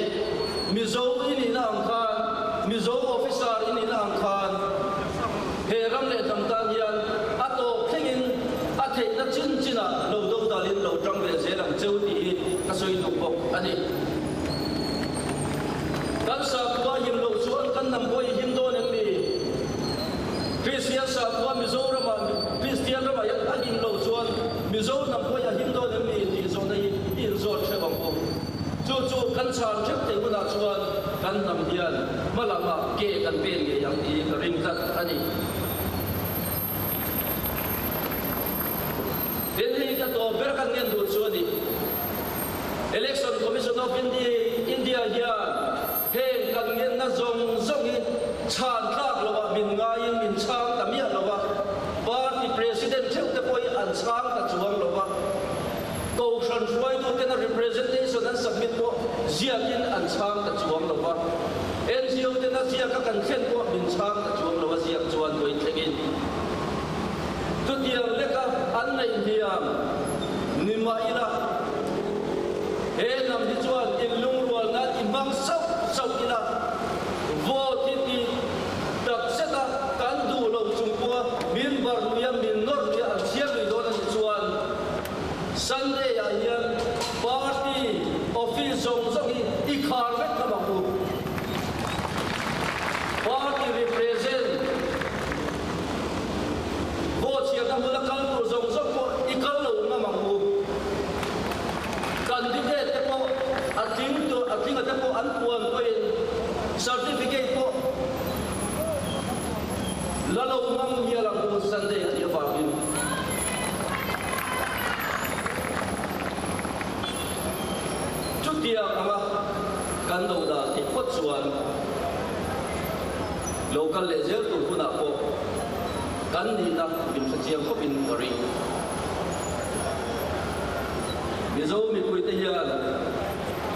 Mizo i nihna ang khan, Mizo officer i nihna ang khan he ram leh hnam tan hian a tawp thlengin a theihna chin chinah lo do dalin lo tang ve zel ang cheu tih hi ka sawi duh bawk a ni. Kan sakhua him loh chuan kan hnam pawh i him dawn em ni? Kristian sakhua Mizoramah Kristian ramah hian a him loh chuan Mizo hnam pawh hi a him dawn em ni tih zawhna hi i inzawt hrep ang u. Chu chu kan chhan hrep theih hunah chuan kan hnam hian hma lamah ke kan pen ngei ang tih hi ka ring tlat a ni. Tin, hei ka tawp ber kan ngen duh chu a ni. Election Commission of India hian heng kan ngenna zawng zawng hi chhan tlak lovah min ngaiin min chhang ta miah lo va, party president theuh te pawh hi an chhang ta chuang lo va, kohhran hruaituten a representation an submit pawh ziakin an chhang ta chuang lo va, NGO ten a ziak a kan thlen pawh min chhang ta chuang lo a ziak chuan vawi thlengin chutiang leka an ngaih hniam ni mah ila he hnam hi chuan inlungrual nan i hmang sauh sauh ila vote hi ti tak zet a kan duh lo chung pawha min bar lui a min nawr lui a an chhiar lui dawn a nih chuan Sunday ah hian party office zawng zawng hi i khar vek ngam ang u. Party represent vote chhiarna hmuna kal tur zawng zawng pawh i kal lo ngam ang u. Candidate te pawh a tling tur a tlinga te pawh an puan pawhin certificate pawh la lo ngam hial ang u Sunday a nih avangin. Chutiang anga kan lo dah theih phawt chuan lo kal leh zel tur hunah pawh kan nihna min hre chiang khawpin ka ring. Mizo mipuite hian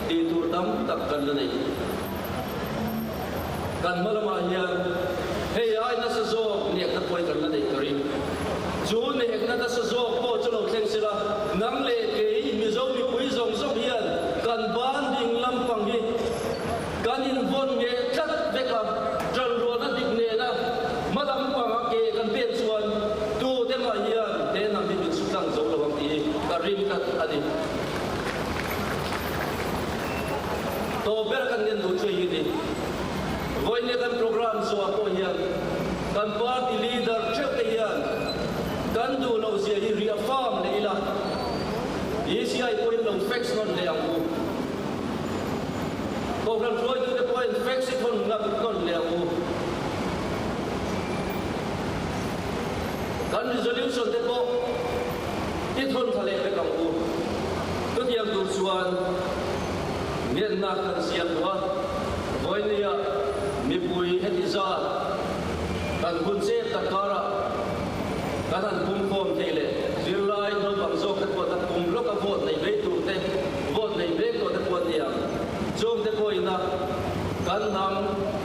tih tur tam tak kan la nei. Kan hma lamah hian hei ai nasa zawk nehna pawh hi kan la neih ka ring. Chu nehna nasa zawk pawh chu lo thleng sela, nang leh kei Mizo mipui zawng zawng hian kan ban ding lampang hi kan invawn ngheh tlat vek a, ṭanrualna dik nena hma lampanga ke kan pek chuan tute mah hian he hnam hi min sutlang zo lo ang tih hi ka ring tlat a ni. Tawp ber kan ngen duh chu hi ni. Vawiin kan program zawhah pawh hian kan party leader theuh te hian kan duh loh zia hi reaffirm leh ila, ECI pawhin lo fax nawn leh ang u. Kohhran hruaitute pawhin fax i thawn nawn leh ang u. Kan resolution te pawh i thawn thla leh vek ang u. Chutiang tur chuan ngenna kan siam duh a, vawinia mipui heti zat kan hun chep tak karah kan han pumkhawm thei leh zirlai naupang zawk te pawh ta kum lawka vote nei vei tur te, vote nei mek tawh te pawh an ni ang. Chungte pawhina kan hnam,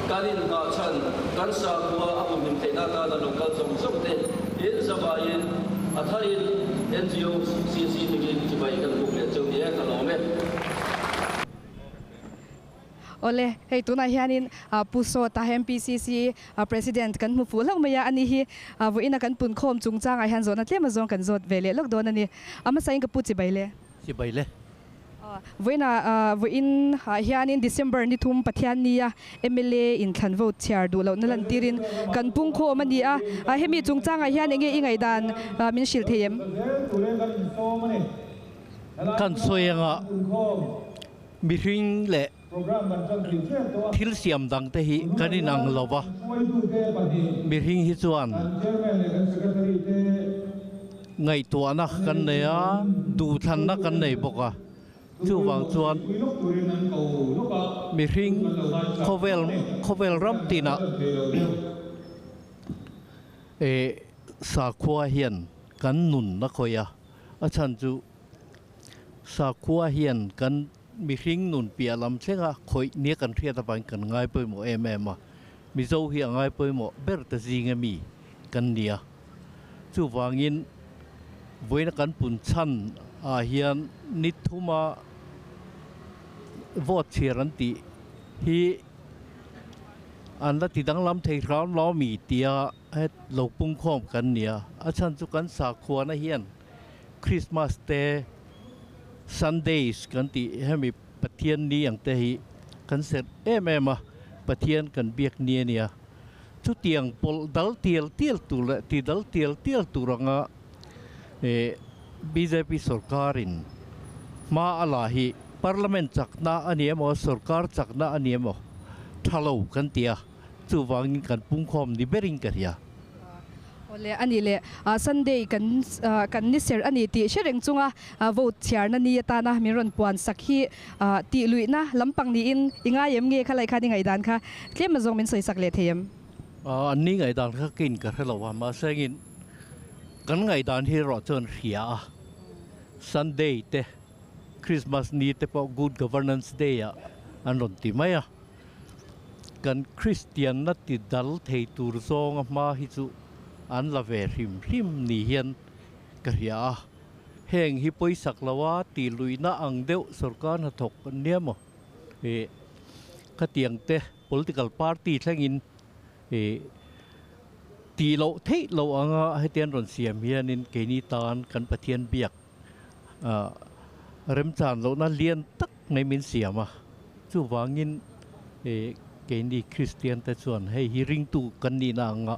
kan inhngah chhan, kan sakhua a humhim theihna atana lo kal zawng zawng te in zavaiin a tharin NGO CC hmingin chibai kan buk leh cheu ni e, ka lawm e. Awle, hei tunah hianin Pu Sawta MPCC President kan hmu fuh hlauh mai a, ani hi vawiina kan punkhawm chungchangah hian zawhna tlem azawng kan zawt ve leh lawk dawn a ni. A hmasain ka pu chibai le. Chibai le. Vawiinah vawiin ah hianin December ni thum Pathian nia mla in thlan vote chhiar duh lohna lantirin kan pungkhawm a ni a. Hemi chungchangah hian enge i ngaihdan min hrilh thei em? Kan sawi anga mihring leh thil siam dang te hi kan inang lo va, mihring hi chuan ngaihtuahna kan nei a, duhthlanna kan nei bawk a, chuvang chuan mihring khawvel khawvel ram tinah eh sakhua hian kan nun a khawih a, a chhan chu sakhua hian kan mihring nun piah lam thlenga khawih nia kan hriat avangin kan ngai pawimawh em em a, Mizo hi a ngai pawimawh ber ta zinga mi kan ni a. Chuvangin vawiina kan pun chhan ah hian ni thuma vote chhiar an tih hi an la ti danglam thei hram lo mi tia het lo pungkhawm kan nia a chhan chu kan sakhuana hian Christmas te Sundays kan tih hemi Pathian ni ang te hi kan serh em em a Pathian kan biak ni a nia chutiang pawlh dal tial tial tur leh ti dal tial tial tur anga eh bjp sorkarin hma a la hi Parliament chakna a ni emaw sorkar chakna a ni emaw tha lo kan ti a chuvangin kan pungkhawm ni berin ka hria. Awle a ni le Sunday kan kan ni serh a ni tih hre reng chunga vote chhiarna ni atana min rawn puan sak hi tih luihna lampang niin i ngai em nge kha lai khan i ngaihdan kha tlem azawng min sawi sak leh thei em? An ni ngaihdan kha ka in ka hre lo a mahse engin kan ngaihdan hi erawh chuan hria a Sunday te Christmas ni te pawh Good Governance Day ah an rawn ti mai a. Kan Kristianna ti dal thei tur zawnga hma hi chu an la ve hrim hrim ni hian ka hria a. Heng hi pawisak loa ti luihna ang deuh sorkar hnathawk an nia maw? Ih, khatiang te political party thlengin ih tih loh theih loh anga hetiang rawn siam hianin keini tan kan Pathian biak remchan lohna lian tak mai min siam a. Chuvangin keini Kristian te chuan hei hi ringtu kan nihna anga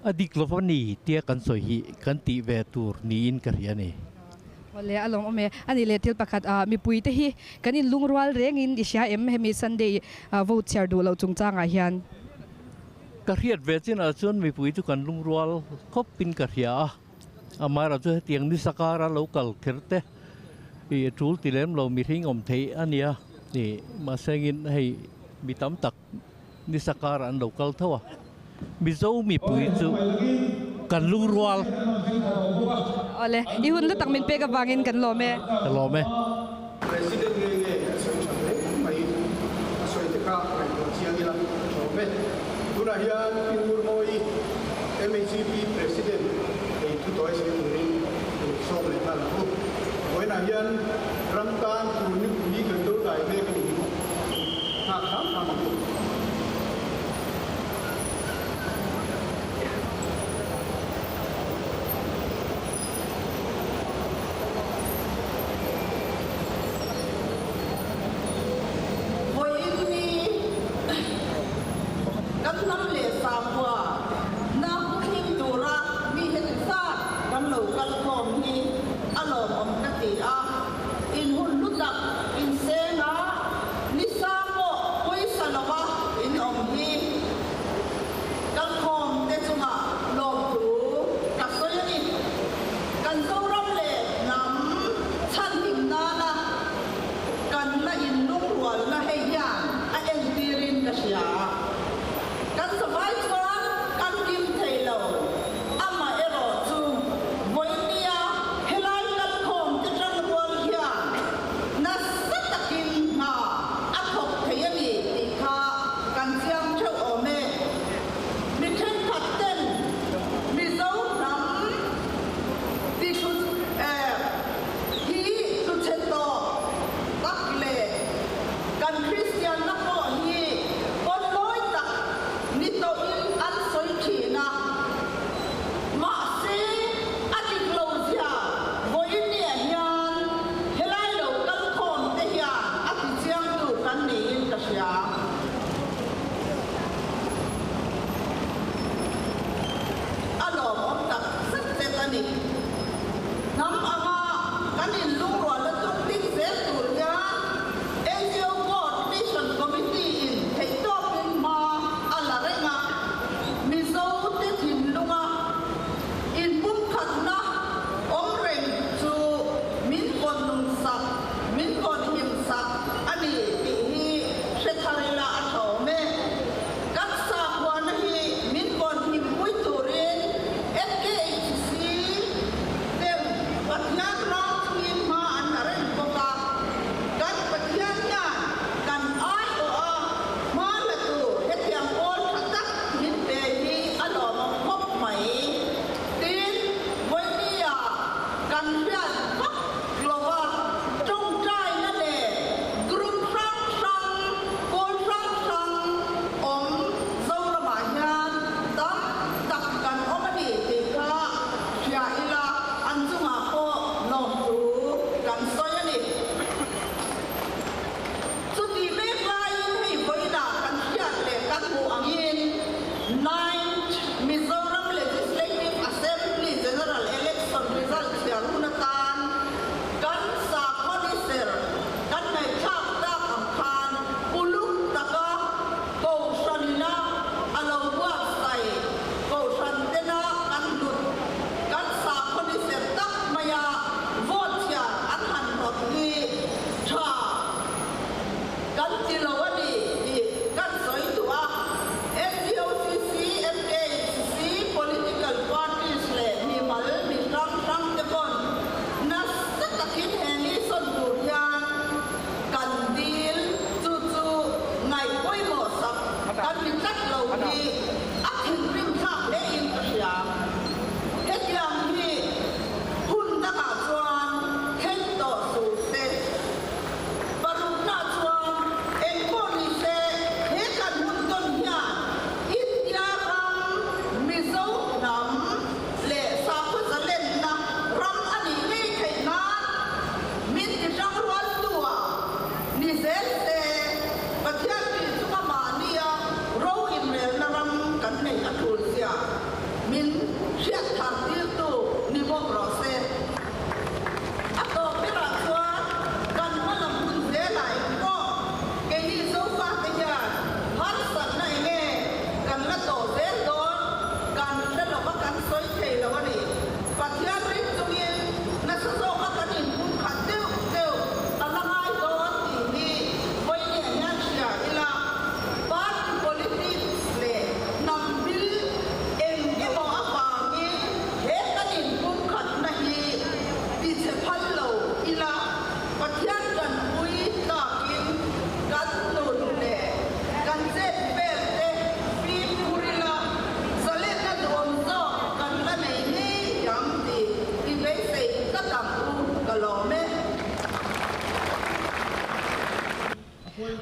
a dik lo a ni tia kan sawi hi kan tih ve tur niin ka hria a ni. Awle a lawm awm e. A nih leh thil pakhat mipui te hi kan inlungrual rengin i hria em hemi Sunday vote chhiar duh loh chungchangah hian? Ka hriat ve chinah chuan mipui chu kan lungrual khawpin ka hria a. Amaherawh chu hetiang ni sakara lo kal kher te ih a tul ti lem lo mihring awm theih a nia ih mahse engin hei mi tam tak ni sakara an lo kal tho a Mizo mipui chu kan lungrual. Awle i hun lutak min pek avangin kan lawm e. Ka lawm e. President nge nge a sawi tha hle mai a sawi te kha ngaihtuah chiang ila a tlawm e. Tunah hian Pi Ngurmawi MHCP President ei thu tawi sawi turin in sawm leh nghal ang u. Vawiinah hian ram tan tur nipui kan do dai mek a ni hi nghak hram hram ang u. Vawiin ni kan hnam leh sakhua na hmuhhim tura mi heti zat kan lo kal khawm hi a lawmawm ka ti a, in hun hlu tak inseng a, nisa pawh pawisa lova in awm hi. Kalkhawm te chungah lawmthu ka sawi a ni. Kan Zoram leh hnam chhanhim nana kan la inlungrualna hei hian a entirin ka hria. Kan zavai.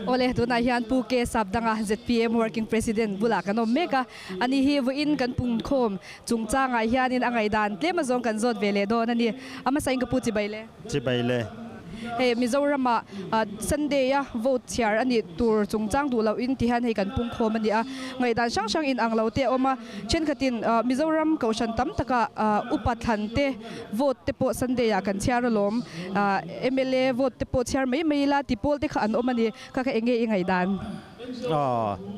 Awle, tunah hian Pu K Sapdanga, zpm Working President bulah kan awm mek a. Ani hi vawiin kan pungkhawm chungchangah hianin a ngaihdan tlem azawng kan zawt ve leh dawn a ni. A hmasain ka pu chibai le. Chibai le. Hei Mizorama Sunday a vote chhiar a nih tur chungchang duh loh in ti hian hei kan pungkhawm a ni a. Ngaihdan hrang hrang in ang lo te a awm a. Thenkhatin Mizoram kohhran tam taka upa thlan te vote te pawh Sunday ah kan chhiar alawm. Mla vote te pawh chhiar mai mai ila ti pawl te kha an awm a ni. Kha kha enge i ngaihdan?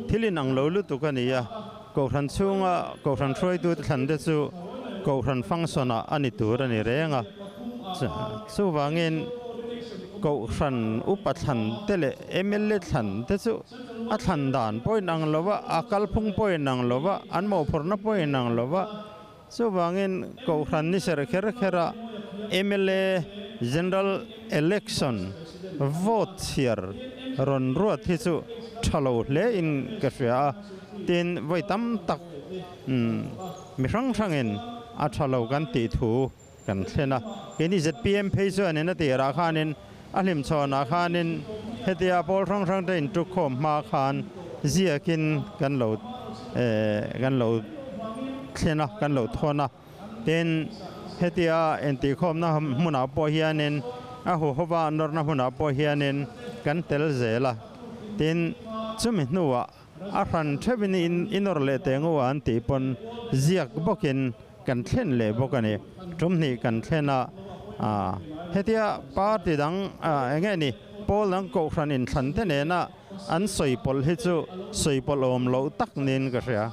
Thil in ang lo lutuk a ni a. Kohhran chhunga kohhran hruaitute thlan te chu kohhran function ah a ni tur a ni reng a. Chuvangin kohhran upa thlan te leh mla thlan te chu a thlan dan pawh in ang lo va, a kalphung pawh in ang lo va, an mawhphurhna pawh in ang lo va. Chuvangin kohhran ni ser kher khera mla General Election vote chhiar rawn ruat hi chu tha lo hle in ka hria a, tin vawi tam tak mi hrang hrangin a tha lo kan tih thu kan thlen a. Keini zpm phei chuanin a tirah khanin a hlimchhawnah khanin hetia pawl hrang hrang te intukkhawm hma khan ziakin kan lo kan lo thlen a, kan lo thawn a. Tin, hetia intihkhawmna hmunah pawh hianin a huhova nawrna hmunah pawh hianin kan tel zel a. Tin, chumi hnuah a hran theuhin i nawr leh teh ngua an tih pawn ziak bawkin kan thlen leh bawk a ni. Tum hnih kan thlen a, hetia party dang eng nge ni pawl dang kohhran inthlan te nena an sawi pawlh hi chu sawi pawlh awm loh tak niin ka hria.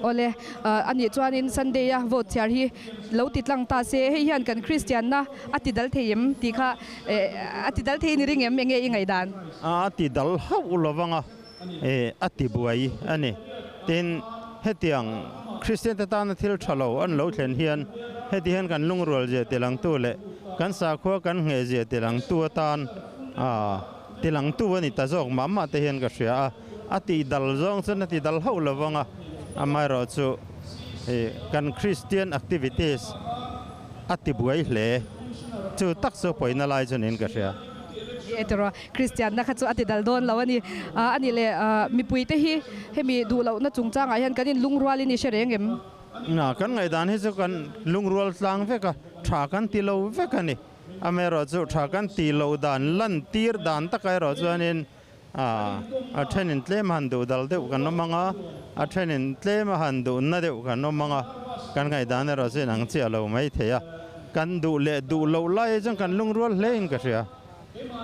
Awle, a nih chuanin Sunday a vote chhiar hi lo ti tlang ta se, hei hian kan Kristianna a ti dal thei em tih kha a ti dal thei ni ring em, enge i ngaihdan? A ti dal hauh lovang a, a ti buai a ni. Tin, hetiang Kristian te tana thil tha lo an lo thlen hian heti hian kan lungrual zia tilangtu leh kan sakhua kan ngheh zia tilangtu atan tilangtu a ni ta zawk mah mah te hian ka hria a. A tih dal zawng chuan a ti dal hauh lo vang a, amaherawh chu kan Kristian activities a ti buai hle. Chu tak chu pawina lai chu niin ka hria. Ni e tiraw, Kristianna kha chu a ti dal dawn lo a ni. A nih leh mipuite hi hemi duh lohna chungchangah hian kan inlungrualin i hre reng em? Kan ngaihdan hi chu kan lungrual tlang vek a, tha kan ti lo vek a ni. Amaherawhchu tha kan ti loh dan lantir dan takah erawh chuanin A thenin tlem a han duh dal deuh kan awm ang a, a thenin tlem a han duh na deuh kan awm ang a, kan ngaihdan erawh chu inang chiah lo mai thei a, kan duh leh duh loh lai chuan kan lungrual hle in ka hria.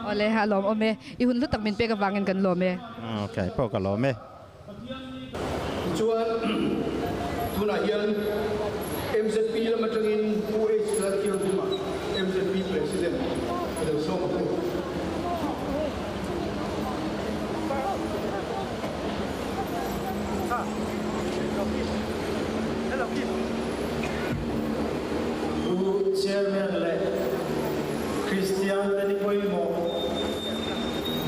Awle, a lawm awm e. I hun hlu tak min pek avangin kan lawm e. Ok, pawh ka lawm e. Tichuan, tunah hian mzp lam atangin Pu H. Lalthianghlimah mzp President a lo sawm ang u. Pu Chairman leh Kristian te ni pawimawh.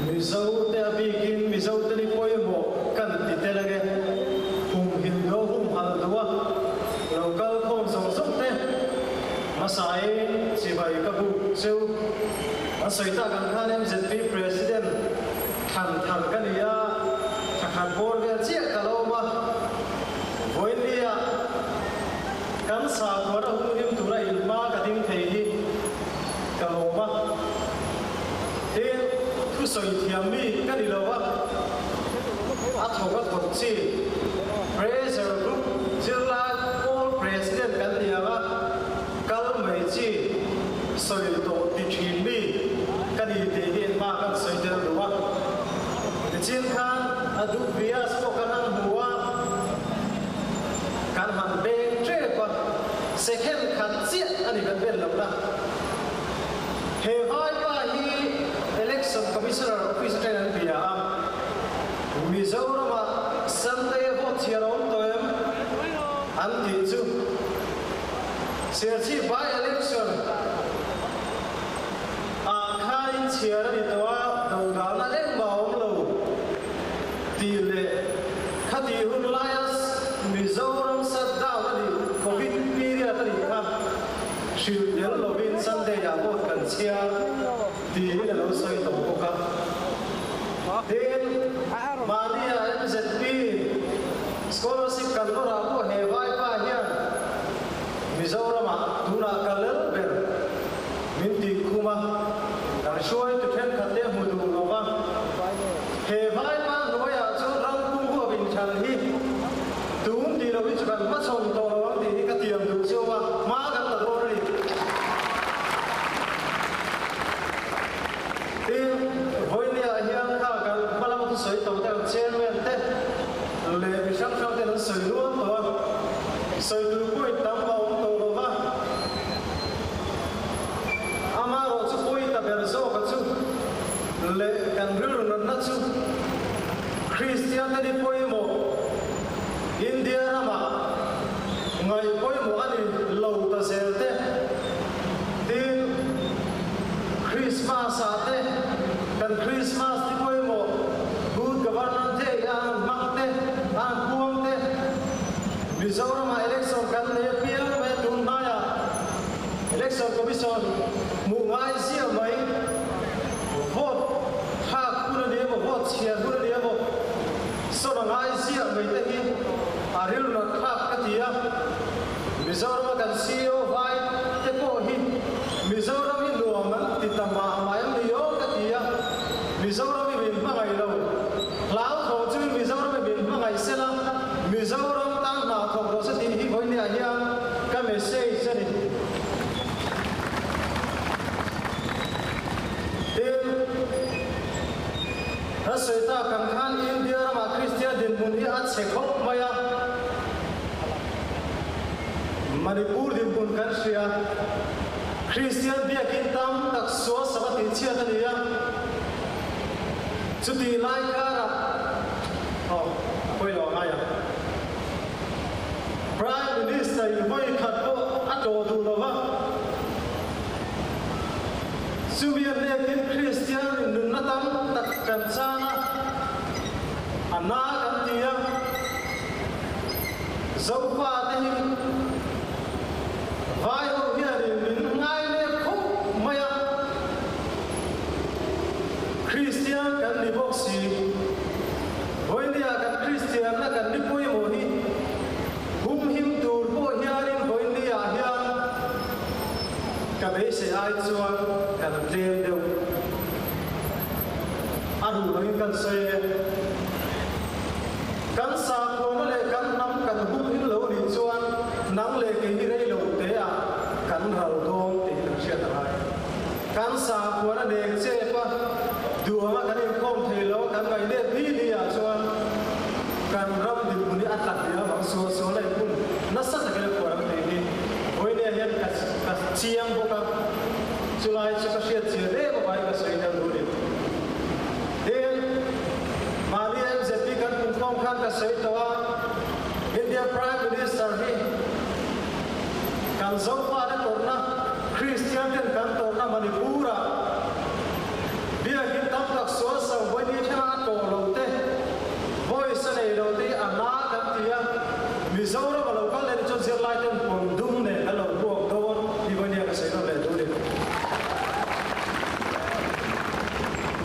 Mizo te a bikin Mizo te ni pawimawh kan ti tel ange. Hum him do hum hal do a lo kal khawm zawng zawng te hmasain chibai ka buk cheu. An sawi tak ang khan MZP President thlan thar ka ni a, thla khat bawr vel chiah ka lo awm a. Vawiinnia kan sakhuana hum him tura inhma ka ding thei hi ka lawm a. Tin, thusawi thiam mi ka ni lo a, a thawk a thawk chi. Pressure Group zirlai pawl President kan ni ang a, kal mai chi sawi tawh ti thin mi ka ni tih hi hma kan sawi tel duh a. Nichin khan a duh bias pawh kan han hmu a, kan han beng tep a, second khat chiah a ni kan ben lohna. He vaipa hi Election Commissioner Office atangin an bia a, Mizoramah Sunday a vote thian a awm tawh em? an tih chu Serchhip by election ah khan inchhiar a ni tawh a, dodalna engmah a awm lo tih leh khatih hun laia Mizoram shutdown a nih Covid period a nih kha. Hrilh tel lovin Sunday ah vote kan chhiar tiin a lo sawi tawh bawk a. Tin, mahnia MZP scholarship kan lawrah pawh he vaipa hian Mizoramah tunah ka lel ber min tih khum a, kan hruaitu thenkhat te hmu duh lo va, he vaipa hnuaiah chuan ram pum huap inthlan hi tun tih loh hi chu kan hmachhawn tawh lo ang tih hi ka tiam duh chiau a, hma kan la dawn a ni. Tin, vawinia hian kha kan hma lama thusawi to te ang chairman te leh mi hrang hrang ten an sawi nual tawh a, sawi tur point tam a awm tawh lo va, amaherawh chu point a ber zawk a chu leh kan rilru natna chu Kristian te ni pawimawh India ramah ngaih pawimawh a ni lo ta zel te. Tin, Christmas ah te kan Christmas ni pawimawh Good Governance Day a an hmang te, a an puang te, Mizoram ah election kan nei apiang mai a tun hnaiah Election Commission hmuh ngai ziah mai, vote thlak hun a ni emaw, vote chhiar hun a ni emaw, sawn a ngai ziah mai te hi a rilru thlak ka ti a. Mizorama kan CEO vai te pawh hi Mizoram hi nuam an ti ta mah mah em ni aw ka ti a, Mizoram hi min hmangaih lo. Hlauthawng chungin Mizoram hi min hmangaih sela, Mizoram tan hna thawk rawh se tih hi vawinia hian ka message a ni. Tin, kan sawi tak ang khan India ramah Kristian dinhmun hi a chhe khawp mai a. Manipur dinhmun kan hria. Kristian biakin tam tak sual sak a tihchhiat a ni a. Chutih lai karah, aw, a pawi lo ang ai ang. Prime Minister in vawi khat pawh a tlawh duh lo va. Chumi a hnekin Kristian in nunna tam tak kan chang a, a na kan ti a. Zofa te hi vai ho hianin min ngai leh khawp mai a, Kristian kan ni bawk si. Vawinia kan Kristianna kan ni pawimawh hi humhim tur pawh hianin vawinia hian ka beisei ai chuan kan tlem deuh. A ruh angin kan sawi e. Kan sakhuana leh kan hnam kan hum him lo nih chuan nang leh kei hi rei lo te ah kan ral dawn tih kan hriat a ngai. Kan sakhuana nek chep a, duh anga kan inkhawm thei lo a kan ngaih let ni ni ah chuan kan ram dinhmun hi a tla hliam ang, sual sual a inhmun nasa takin a phuar ang tih hi vawinia hian ka ka chiang bawk a, chulai chu ka hriat chian em avangin ka sawi tel duh a ni. Tin, Mahni MZP kan pumkhawm khan ka sawi tawh a, India Prime Minister hi kan Zofate tawrhna, Kristian ten kan tawrhna Manipur-ah biakin tam tak sual sang vawi ni thlenga a tawh lo te, voice a nei lo te hi a na kan ti a, Mizoram a lo kal leh ni chuan zirlai ten pawn dum nen kan lo buak dawn hi vawi nia ka sawi nawn leh duh ni.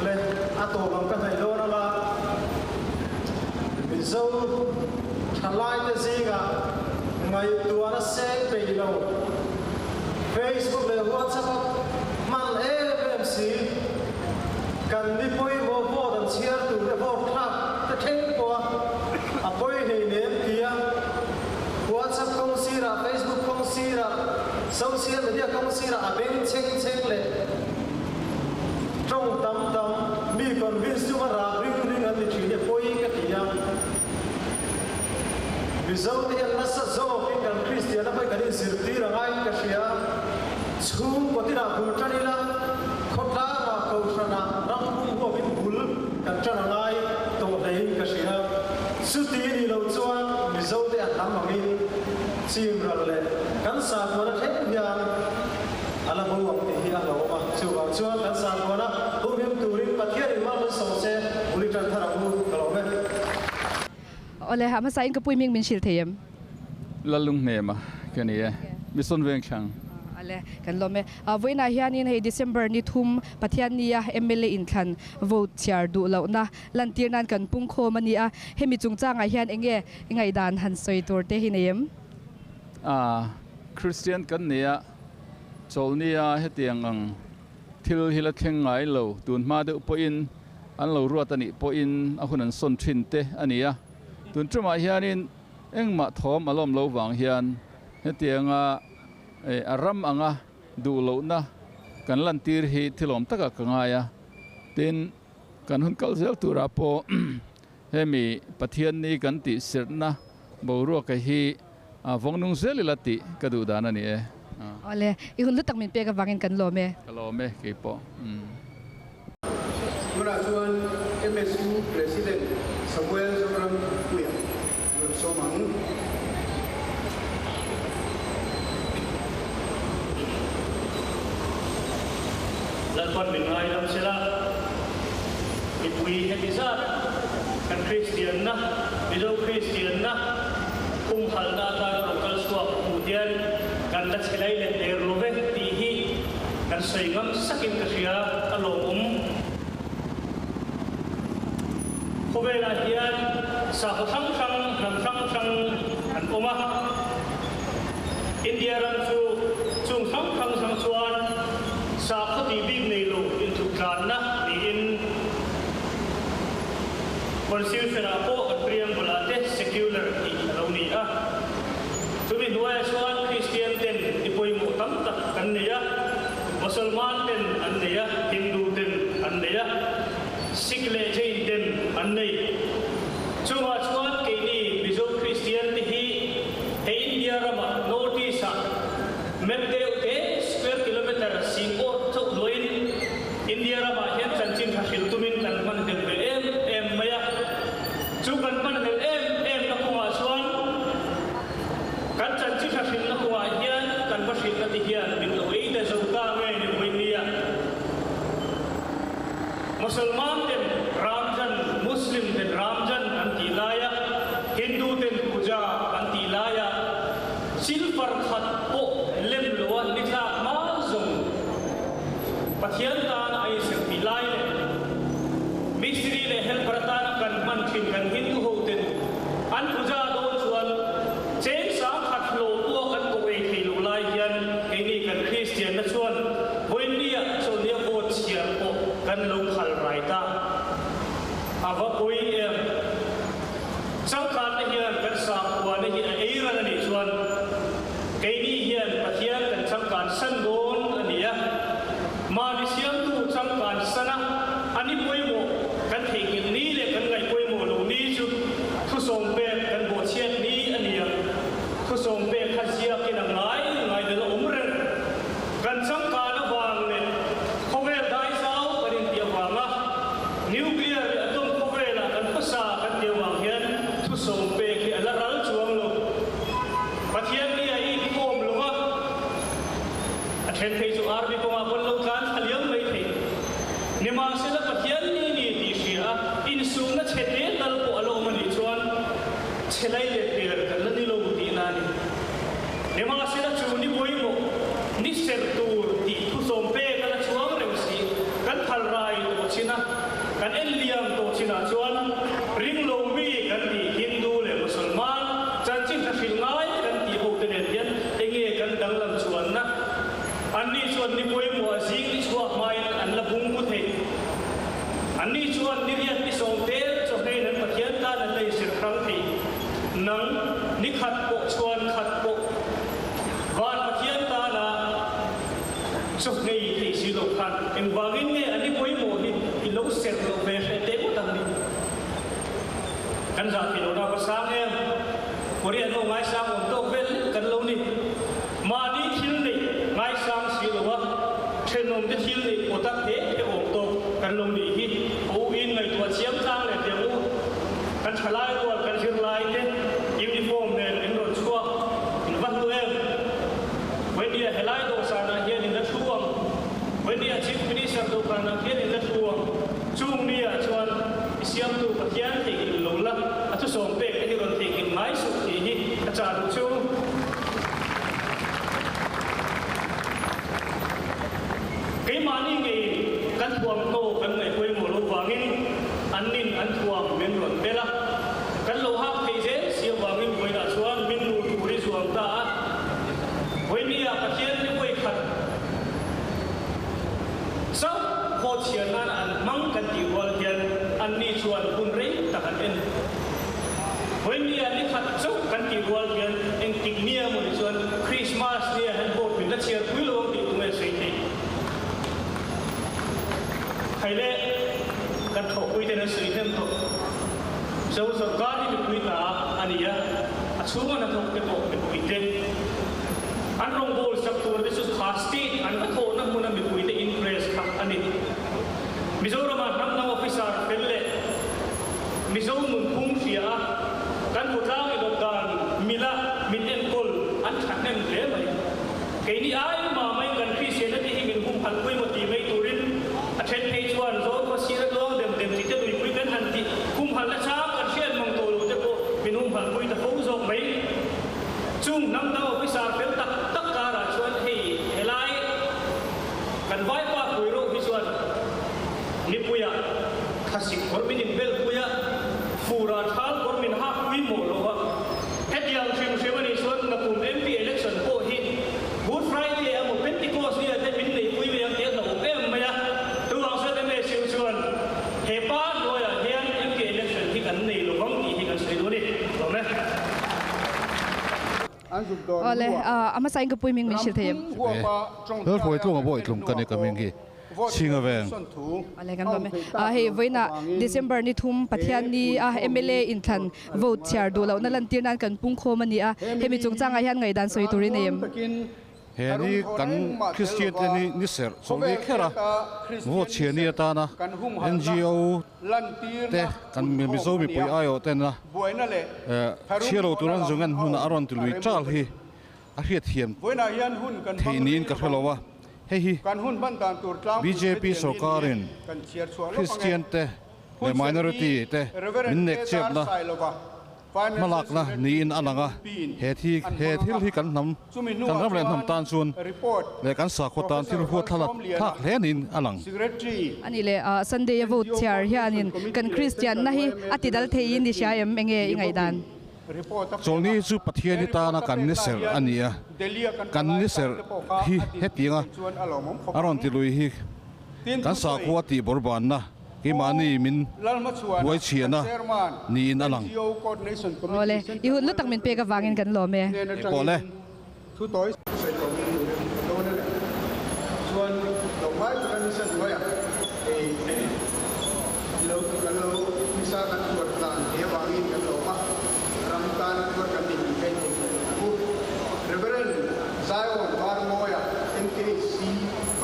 Le a tawp ang ka hnaih dawn anga Mizo thalaite zingah ngaihtuahna seng peih lo Facebook leh WhatsApp a hman em em si kan ni pawimawh vote an chhiar tur te vote thlak te thleng pawh a a pawi hlei nem tia WhatsApp kawng sirah Facebook kawng sirah social media kawng sirah a beng chheng chheng leh Tawng tam tam mi convince chunga rak ring ring an ni thin e pawi ka ti a. Mizo te hian nasa zawkin kan Kristian a hmai kan inzirtir a ngaiin ka hria. Chhungkaw tinah bul tan ila, khawtlangah kohhranah ram pum huapin bul kan tan a ngai tawh hlein ka hria. Chuti ni lo chuan Mizo te a hnam angin chim ral leh kan sakuan a thleng hian A la bo ang tih hi a hlauhawm a, chuvang chuan kan sakhuana humhim turin Pathianin mal min sawm se, uli tan thar ang u, ka lo me. Awle, a hmasa in ka pui ming min hrilh thei em? Lalung hnema ka ni e, Mission Vengthlang. Ale, kan lawm e. Vawiinah hianin hei December ni thum Pathiannia mla inthlan vote chhiar duh lohna lantir nan kan pungkhawm a ni a. Hemi chungchangah hian eng nge i ngaihdan han sawi tur te hi nei em? A, Kristian kan nei a, chawlhnia hetiang ang thil hi la thleng ngai lo, tun hma deuh pawhin an lo ruat a nih pawhin a hun an sawn thin te a ni a. Tun tumah hianin engmah thawm a lawm lo vang hian hetianga a ram anga duh lohna kan lantir hi thilawm takah ka ngai a. Tin, kan hun kal zel turah pawh hemi Pathianni kan tih sirhna boruaka hi vawng nung zel ila tih ka duh dan a ni e. Awle, i hun hlu tak min pek avangin kan lawm e. Ka lawm e, kei pawh. Tunah chuan MSU President Samuel Zoram Puia rawn sawm ang. Lalpan min ngaidam sela, mipui heti zat kan Kristianna, Mizo Kristianna humhalhna atana rawn kal chhuak hmuh hian kan la che lai let der lo ve tih hi kan sawi ngam sakin ka hria, a lawmawm. Khawvelah hian sakhaw hrang hrang, hnam hrang hrang an awm a. India ram chu chung hrang hrang hrang chuan sakhaw tih bik nei lo inthuktlanna niin Constitution-ah pawh an preamble-ah te secular tih a lo ni a. Chumi hnuaiah chuan Kristian ten ni pawimawh tam tak kan nei a, Mosalman ten an nei a, Hindu ten an nei a, Sikh leh Jain ten an nei. Chungah chuan keini Mizo Kristian te hi he India ramah North East-ah map deuh te square kilometre sing awt chauh luain India ramah hian chanchin tha hrilh tumin kan hman hlel ve em em mai a. Chu kan hman hlel em em na kawngah chuan kan chanchin tha hrilhna kawngah hian kan va hrilhna te hian min lo ei ta zo ta nge ni vawinia. Musalman ten Ramzan, Muslim ten Ramzan an tih laia, Hindu ten Puja an tih laia silver khat pawh lem loa ni tlak hma zawng Pathian tana a inserh tih lai leh Mistiri leh helper atana kan hman thin kan Hindu ho ten an puja dawn chuan cheng sang khat hlawh pawh kan koh ei thei loh lai hian keini kan Kristianna chuan vawiinnia chawlhnia vote chhiar pawh kan lo phal rai ta. A va pawi em? Changkanna hian kan sakhuana hi a ei ran a nih chuan keini hian Pathian kan changkan san dawn a ni a. Mahni siamtu changkan sana a ni pawimawh kan theihnghilh ni leh kan ngaih pawimawh lo ni chu thusawm pek kan bawhchhiat ni a ni ang. Thusawm pek kha ziakin a ngai ngai dal a awm reng. Kan changkan avang leh khawvel dai zau kan inti avanga nuclear leh atom khawvelah kan hmasa kan ti avang hian thusawm pek hi a la ral chuang lo. Pathian ni a inkhawm lo va. A then phei chu army kawngah pawn lo tlan thla liam mai thei. Nimahsela Pathian ni ni tih hria a, insumna chhe te tal pawh a lo awm a nih chuan chhe lai leh per kan la ni lo tihna a ni. Nimahsela chu ni pawimawh, ni serh tur tih thusawm pek a la chuang reng si, kan phal rai tawh chin a, kan en liam tawh chinah chuan ringlo mi kan tih Hindu leh Musalman chanchin tha hrilh ngai kan tih ho te nen hian enge kan danglam chuanna? Anni chuan ni pawimawh a zing ni chhuak hmain an la bung bu thei. Anni chuan ni riat ni sawm tel chawhnein an Pathian tan an la inzir hrang thei. Nang ni khat pawh chuan khat pawh van Pathian tana chawhnei thei si lo khan engvangin nge a ni pawimawh hi i lo serh loh ve hreh teh ngawt ang ni? Kan zah thei lo na va sang em? Korean ho ngaisang awm tawk vel lek kan lo ni. Mahni thil neih ngaisang si lo a, thenawmte thil neih pawh tak he he awm tawk kan lo nih hi a u in ngaihtuah chiang tlang leh teh ang u. Kan thalai rual kan zirlai te uniform nen in rawn chhuak in va hlu em? Vawimia helai dawhsanah hian in la thu ang. Vawimia Chief Minister dawhkanah hian in la thu ang. Chung mi ah chuan i siamtu Pathian theihnghilh lo la, a thusawm pek te hi rawn theihnghilh ngai suh tih hi a chah duh chu. Kan tih rual hian engtik nia maw ni chuan Krismas nia hian vote min la chhiar pui lo ang tih tunge sawi theih? Hei le kan thawhpui ten an sawi hnem tawh. Zo sorkar hi mipui ta a ni a, a chhunga hnathawk te pawh mipui te. An rawngbâwl sak tur te chu kha state an va thawhna hmuna mipui te interest kha a ni. Mizorama hnam dang officer fel leh Mizo nunphung hria a, kan khawtlang i dawp dan mila min enkawl an thahnem hle mai. Keini ai mah mai kan Kristianna te hi min humhalh pui maw tih mai turin a then phei chuan Zawlkhua sira tluang dem dem tih te luipui kan han tih humhalhna chang kan hriat mang tawh lo te pawh min humhalh pui ta fo zawk mai. Chung hnam dang officer fel tak tak karah chuan hei helai kan vaipa pui reuh hi chuan mipuiah Thlasik kawr min inbelpui a, furah thal kawr min hak pui mawh lo a. Hetiang hrim hrim a nih chuan nakum MP election pawh hi Good Friday emaw Pentecost ni ah te min neihpui mai ang tih a hlauhawm em mai a. Chuvang chuan MSU chuan he pa hnuaiah hian MP election hi kan nei lo vang tih hi kan sawi duh a ni. Lawm e. Awle, a hmasa in ka pui ming min hrilh thei em? Lalhruai tlunga bawi tlung ka ni ka ming hi. Chhinga veng. Awle kan lawm e. Hei vawiinah December ni thum Pathian ni a mla inthlan vote chhiar duh lohna lantir nan kan pungkhawm a ni a. Hemi chungchangah hian ngaihdan sawi turin nei em? He ni kan Kristian te ni ni serh chawlh kher a, vote chhiar ni atana NGO te kan Mizo mipui aiawh tena chhiar lo tur an zung en hmunah a rawn ti lui chal hi a hriatthiam theih niin ka hre lo a, hei hi bjp sorkarin Kristian te leh minority te min nek chiapna hmalakna niin a lang a, he thi he thil hi kan hnam kan ram leh hnam tan chuan leh kan sakhaw tan thil huat thlalak thlak hle niin a lang. A nih leh Sunday a vote chhiar hianin kan Kristianna hi a ti dal theiin i hria em? Enge i ngaihdan? Chawlhni hi chu Pathian hi tana kan ni serh a ni a, kan ni serh hi hetianga a rawn ti lui hi kan sakhua tih bawrbanna keimahni min buai chhiahna niin a lang. Awle, i hun lutak min pek avangin kan lawm e. Pawh le.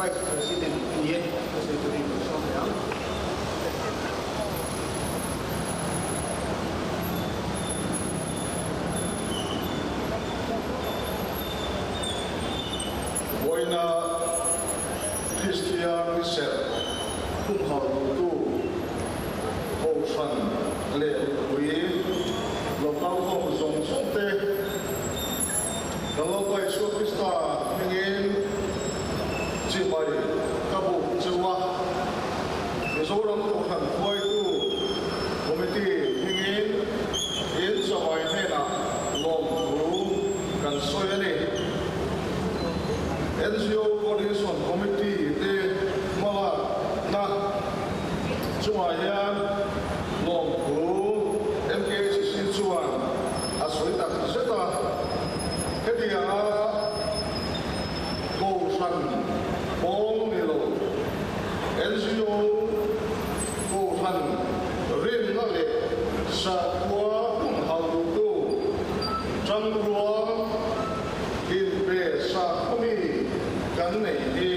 Vice President a ni e, ka sawi tur hi ka sawm leh ang. Vawiina Kristian Miser humhal duhtu Kohhran leh mipui lo kalkhawm zawng zawng te Ka Lalpa Isua Krista hmingin chibai ka buk cheu a, Mizoram Kohhran hruaitu Committee hmingin in chavai hnenah lawmthu kan sawi a ni. NGO Coordination Committee te hmalakna chungah hian lawmthu MKHC chuan A sawi tak zet a, hetianga Kohhran pawng ni lo, NGO Kohhran rinna leh sakhua humhal duhtu tangrual inpe sakhaw mi kan neih hi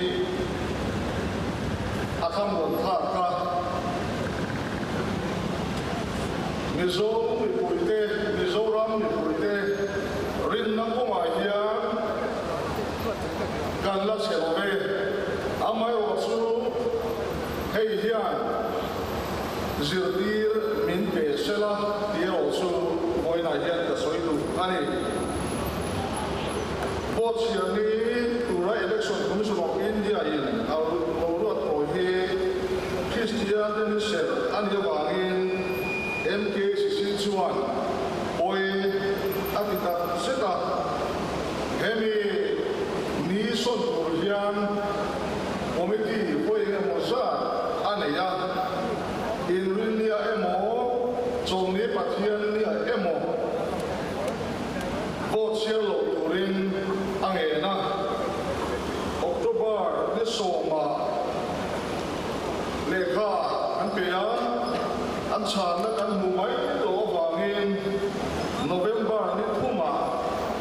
a thlamuan thlak a. Mizo mipuite, Mizoram mipuite rinna kawngah hian kan la chhe lo ve. Amaherawh chu hei hian zirtir min pe sela tih erawh chu vawiinah hian ka sawi duh a ni. Vote chhiar ni tura Election Commission of India in a lo ruat tawh hi Kristian te ni serh a nih avangin MKCC chuan pawi a ti tak zet a, hemi ni sawn tur hian committee vawi eng emaw zat a nei a, Inrinnia emaw, Chawlhni Pathiannia emaw. chhanna kan hmu mai loh avangin November ni thumah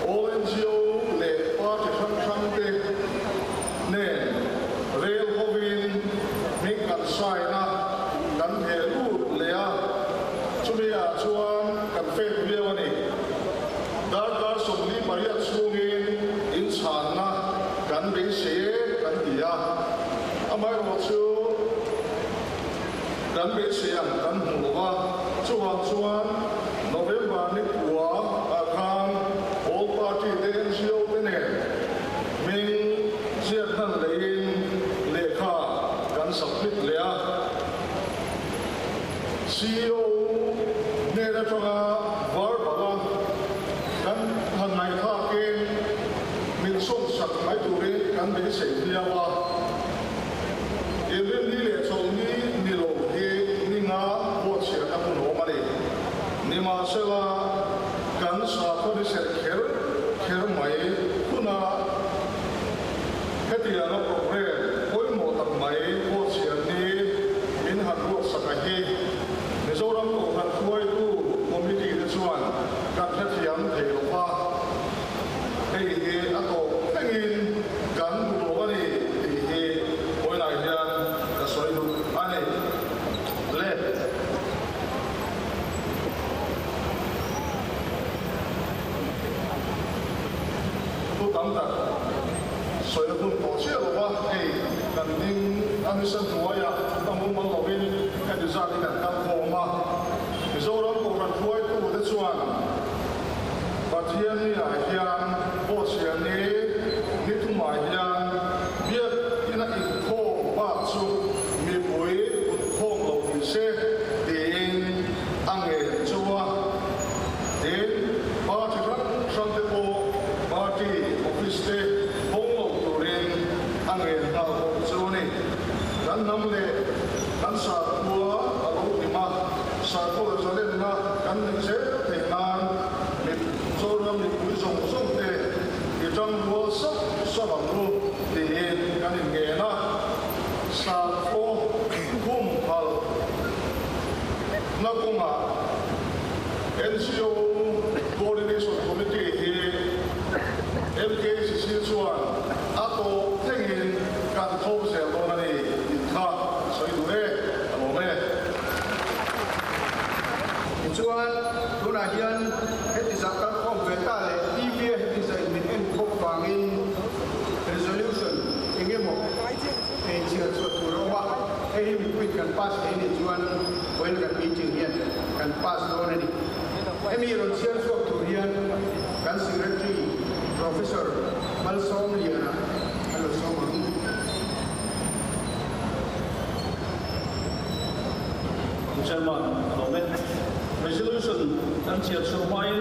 all NGO leh party hrang hrang te nen rel hovin hming kan sign a, kan theh lut leh a, chumi ah chuan kan fek viau a ni. Darkar 48 chhungin in chhanna kan beisei e kan ti a, amaherawh chu kan beisei ang kan hmu lo a, chuvang chuan November ni kua ah khan all party te NGO te nen hming ziak hnan leiin lehkha kan submit leh a, CEO hnen atanga verbal a kan han ngaihthlakin min sawmsak mai turin kan beisei viau a, Inrinni leh chawlhni ni lo hi ni nga buatchhiatna hun awm a ni. Nimahsela, kan sakhaw ni serh kher kher mai huna hetianga programme pawimawh tak mai buatchhiatni min han ruatsak a hi Mizoram Kohhran hruaitu committee te chuan kan hrethiam thei lo va, hei hi a tawp thlengin kan duh lo a ni tih hi vawiinah hian ka sawi duh a ni. Le. Thu tam tak sawi a hun tawh chiah lo va, hei kan ding a nisa hnuaiah a mumal lovin heti zat hi kan kal khawm a. Mizoram Kohhran hruaitute chuan Pathianni-ah hian Pawhchhiahni ni thumah hian biakina inkhawm bak chu mipui kutkhawm lo ni se tiin a ngen chu a. Tin, party hrang hrang te pawh party office te hawng lo turin a ngen nghal bawk chu a ni. Kan hnam leh kan sakhua a lo hlim a, sakhaw leh zalenna kan neih zel theih nan Mizoram mipui zawng zawng te i tangrual sap sap ang u tiin kan inngen a, sakhaw humhalh na kawngah NGO Coordination Committee hi MKCC chuan a tawp thlengin kan tho zel dawn a ni tih kha ka sawi duh e, ka lawm e. Tichuan, tunah hian heti zah kalkhawm ve ta leh TV-a heti zah in min en bawk vangin resolution eng emaw chhiar chhuah tur a awm a, hei hi mipuiin kan pass thei nih chuan vawiin kan meeting hian kan pass dawn a ni. Hemi rawn chhiar chhuak tur hian kan Secretary Professor Malsawmliana a lo sawm ang. Chairman, a lawm e. Resolution kan chhiar chhuah hmain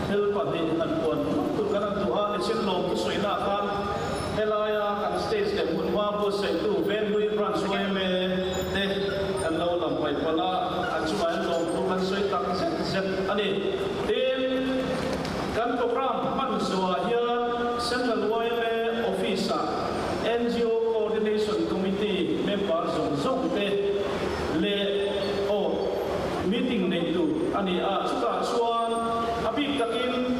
thil pahnih han puan phut tur kan han duh a, nichin lawm thusawinak khan helaia kan stage leh hmunhma buatsaihtu Venhlui Branch yma te kan lo lam paih palh a, an chungah hian lawmthu kan sawi tak zet zet a ni. Tin, kan programme hman zuah hian Central yma Office-ah NGO Coordination Committee member zawng zawng te leh aw meeting nei tur a ni a, chutah chuan a bik takin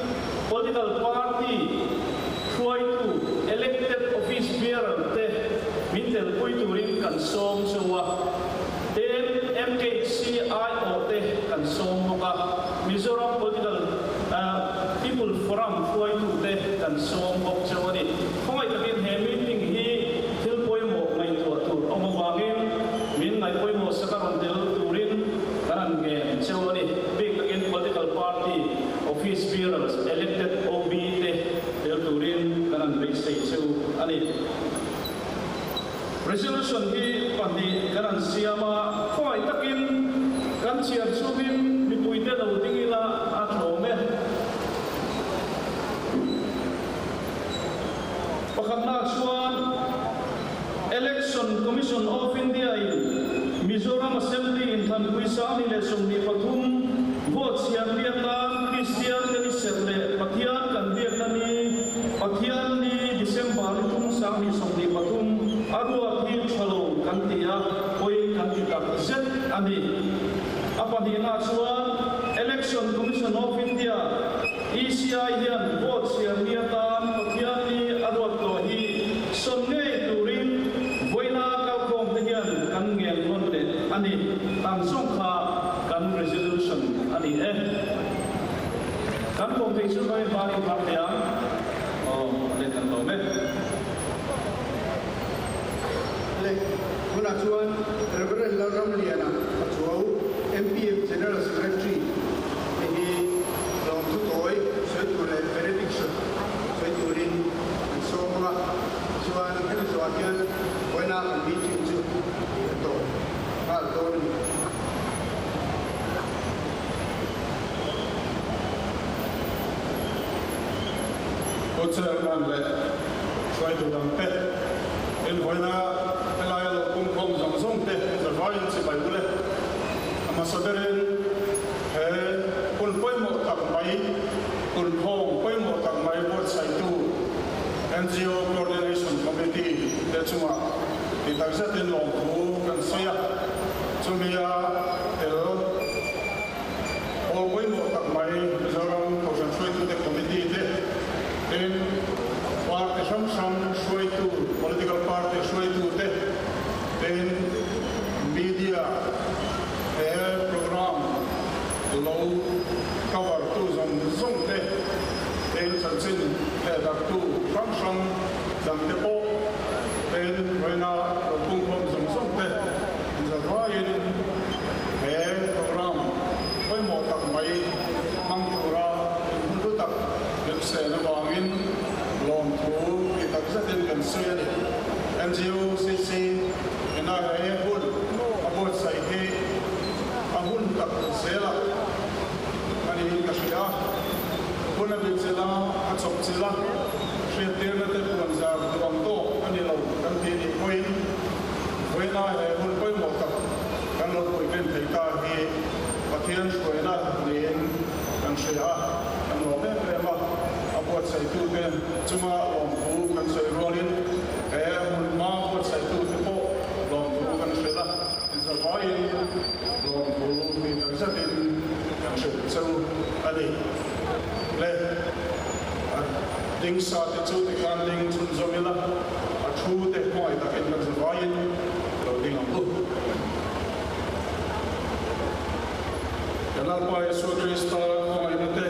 political party hruaitu elected office bearer te min telpui turin kan sawm cheu a, tin MKC aiawh te kan sawm bawk a, Mizoram Political People Forum hruaitu te kan sawm bawk cheu a ni. Khawngaih takin he meeting hi thil pawimawh ngaihtuah tur awm avangin min ngaihpawimawh sak a rawn tel turin kan han ngen cheu a ni. Bik takin political party office bearers, elected OB te tel turin kan han beisei cheu a ni. Resolution hi pahnih kan han siam a, khawngaih takin kan chhiar chungin mipuite lo ding ila a tlawm e. Pakhatna chuan Election Commission of India in Mizoram Assembly inthanpui 2023 vote chhiar ni atan Kristian te ni serh leh Pathian kan biakna ni Pathian ni December ni thum 2023 a ruat hi tha lo kan ti a, pawi kan ti tak zet a ni. A pahnihna chuan Election Commission of India, ECI, hian vote chhiar ni atan Pathianni a ruat tawh hi sawn ngei turin vawiina kalkhawmte hian kan ngen nawn leh a ni. Ang zawng kha kan resolution a ni e. Kan kawm thei chu Noe hma in phak thei ang. Aw, le kan lawm e. Le, tunah chuan Reverend Lalramliana Pachuau, MPF General Secretary te hi lawmthu tawi sawi tur leh benediction sawi turin an sawm ang a, tichuan hemi zawhah hian vawiina kan meeting chu a tawp nghal dawn a ni. Pu Chairman leh hruaitu dangte, invawiina helaia lo pumkhawm zawng zawng te zavaiin chibai u le. A hmasa berin he hun pawimawh tak mai, punkhawm pawimawh tak mai buatsaihtu NGO Coordination Committee te chungah ti takzetin lawmthu kan sawi a, chumia tel Pawl pawimawh tak mai Mizoram Kohhran hruaitute Committee te tin party hrang hrang hruaitu, political party hruaitu te tin media he program lo cover tu zawng zawng te tin chanchin thehdarhtu hrang hrang dang te pawh tin vawiina lo pungkhawm zawng zawng te inzavaiin He program pawimawh tak mai hmang tura inhun hlu tak remsen avangin lawmthu ti tak zetin kan sawi a ni. NGOCC ina he hun a buatsaih hi a hun tak zela a niin ka hria. Hun a bichilh a, a chawpchilh a, hriattirna te puanzar duh ang tawk a ni lo kan tih nih pawhin vawiina he hun pawimawh tak Kan lo puitlin thei ta hi Pathian hruaina niin kan hria a, kan lawm em em a. A buatsaitute chunga lawmthu kan sawi rualin he hmun hma buatsaihtute pawh lawmthu kan hrilh a, inzavaiin lawmthu tih tak zetin kan hrilh cheu a ni. Le, a ding sa te chu tikhan ding chhunzawm ila, a thu te hmangaih takin kan zavaiin lo ding ang u. Kan Lalpa Isua Krista khawngaihna te,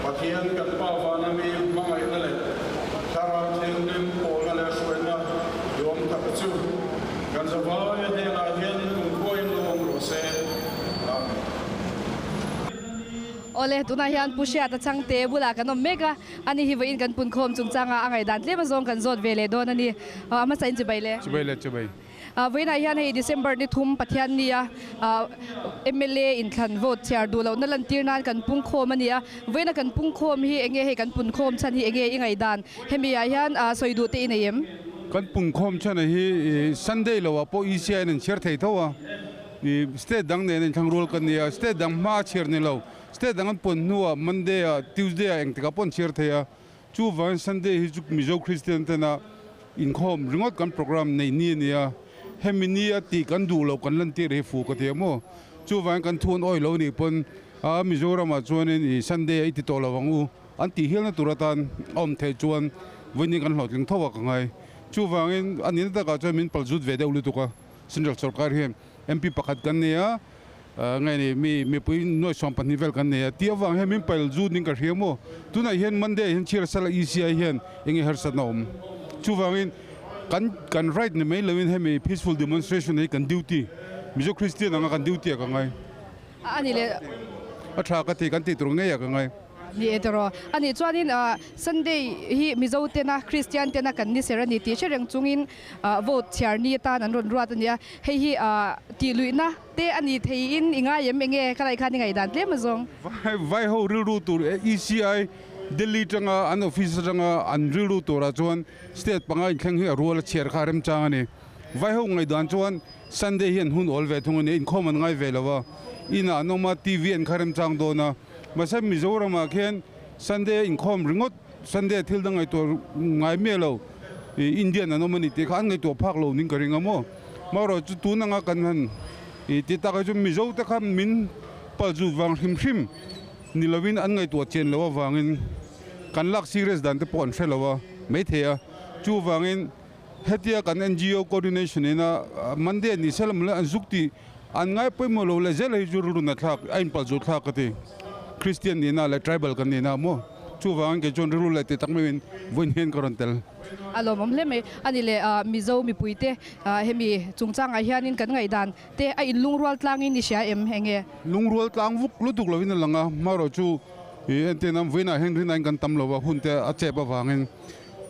Pathian kan Pa vana mi hmangaihna leh Thlarau Thianghlim pawlna leh hruaina duam tak chu kan zavaia hnenah hian kumkhuain lo awm rawh se. Amen. Awle, tunah hian Pu Hriata Chhangte bulah kan awm mek a, ani hi vawiin kan punkhawm chungchanga a ngaihdan tlem azawng kan zawt ve leh dawn a ni. A hmasa in chibai le. Chibai le, chibai. Vawiinah hian hei December ni thum Pathiannia mla inthlan vote chhiar duh lohna lantir nan kan pungkhawm a ni a. Vawiina kan pungkhawm hi enge hei kan punkhawm chhan hi enge i ngaihdan? Hemi ah hian sawi duh te i nei em? Kan pungkhawm chhan a hi Sunday lo ah pawh ECI in an chhiar thei tho a. State dang nen inthlang rual kan ni a, state dang hma a chhiar ni lo. State dang an pawn hnuah Monday ah Tuesday ah engtikah pawh an chhiar thei a. Chuvangin Sunday hi chu Mizo Kristian tena inkhawm ringawt kan program neih ni a ni a, hemi ni a tih kan duh loh kan lantir hi fuh ka ti a maw? Chuvangin kan thu an awih lo nih pawn a Mizoramah chuanin i Sunday a i ti tawh lo ang u an tih hialna tur atan a awm theih chuan vawiin kan hlawhtling tho a ka ngai. Chuvangin a nihna takah chuan min palzut ve deuh lutuk a, Central sorkar hian MP pakhat kan nei a, Nge ni, mi mipui nuai 12 vel kan nei a, tih avang hian min pail zu ding ka hria maw? Tunah hian Monday hian chhiar sala ECI hian eng nge harsatna awm? Chuvangin kan kan right ni mai loin hemi peaceful demonstration hi kan duty, Mizo Christian anga kan duty ah ka ngai. A ni le. A tha ka ti, kan tih tur ngei ah ka ngai. Ni e tawh. A nih chuanin Sunday hi Mizo tena Christian tena kan ni ser a ni tih hre reng chungin vote chhiar ni atan an rawn ruat a nia. Hei hi tihluihna te a ni theiin i ngai em enge ka laih khan i ngaihdan tlem a zawng. Vai ho rilru tur ECI Delhi tanga an office atanga an rilru turah chuan state panga inthleng hi a rual a chhiar kha a remchang a ni. Vai ho ngaihdan chuan Sunday hi an hun awl ve thung a ni, inkhawm an ngai ve lo a, inah an awm a, TV an kha remchang dawn a. Mahse Mizoramah khian Sunday inkhawm ringawt, Sunday thil dang ngaihtuah ngai miah lo, Indian an awm a ni tih kha an ngaihtuah phak lo ning ka ring a maw. Marawh chu tun anga kan han. I ti tak chu Mizo te kha min palzut vang hrim hrim ni lovin an ngaihtuah chian lo avangin kan lak serious dan te pawh an hre lo a maithei a. Chuvangin hetia kan NGO coordination ina Monday ni selam le an zuk ti an ngai pawimawh lo leh zel hi chu rilru na thlak a inpalzut thlak ka ti. Christian nihna leh tribal kan nihna maw chuvangin kei chuan rilru leh ti tak meuhin vawiin hian ka rawn tel. A lawmawm hle mai. A ni leh Mizo mipuite hemi chungchangah hianin kan ngaihdan te a inlungrual tlangin i hria em enge? Lungrual tlang vuk lutuk lovin a lang a, hmarawh chu entir nan vawiinah hian rinaiin kan tam lo a, hun te a chep avangin.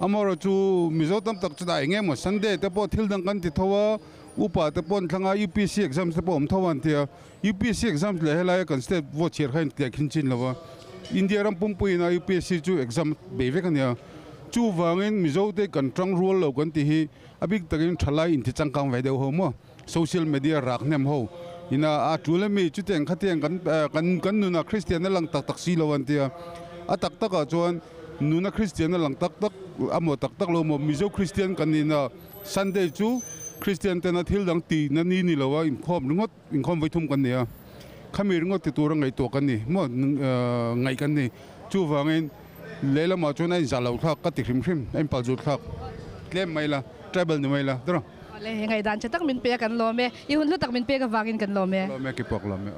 Amaherawh chu Mizo tam tak chu dah eng emaw Sunday te pawh thil dang kan ti tho a, upa te pawh an thlang a, UPSC exams te pawh awm tho a an ti a, UPSC exams leh helaia kan state vote chhiar kha in tliah khin chin lo a, India ram pumpuiin a UPSC chu exam bei vek a nia. Chuvangin Mizo te kan tang rual lo kan ti hi a bik takin thalai inti changkang ve deuh ho maw, social media rak hnem ho ina a tul ami chutiang khatiang kan kan kan nuna Kristian a lang tak tak si lo an ti a, a tak takah chuan nuna Kristian a lang tak tak a maw tak tak lo maw Mizo Kristian kan nihna Sunday chu Kristian tena thil dang tihna ni ni lo a inkhawm ringawt inkhawm vaithum kan ni a, khami ringawt ti tura ngaihtuah kan ni maw ngaih kan ni. Chuvangin lehlamah chuan a inzah lo thlak ka ti hrim hrim, a inpalzut thlak tlem mai la, tribal ni mai la tiraw. Awle, he ngaihdan tha tak min pe a kan lawm e, i hun hlu tak min pek avangin kan lawm e. Lawm e, keipawh ka lawm e.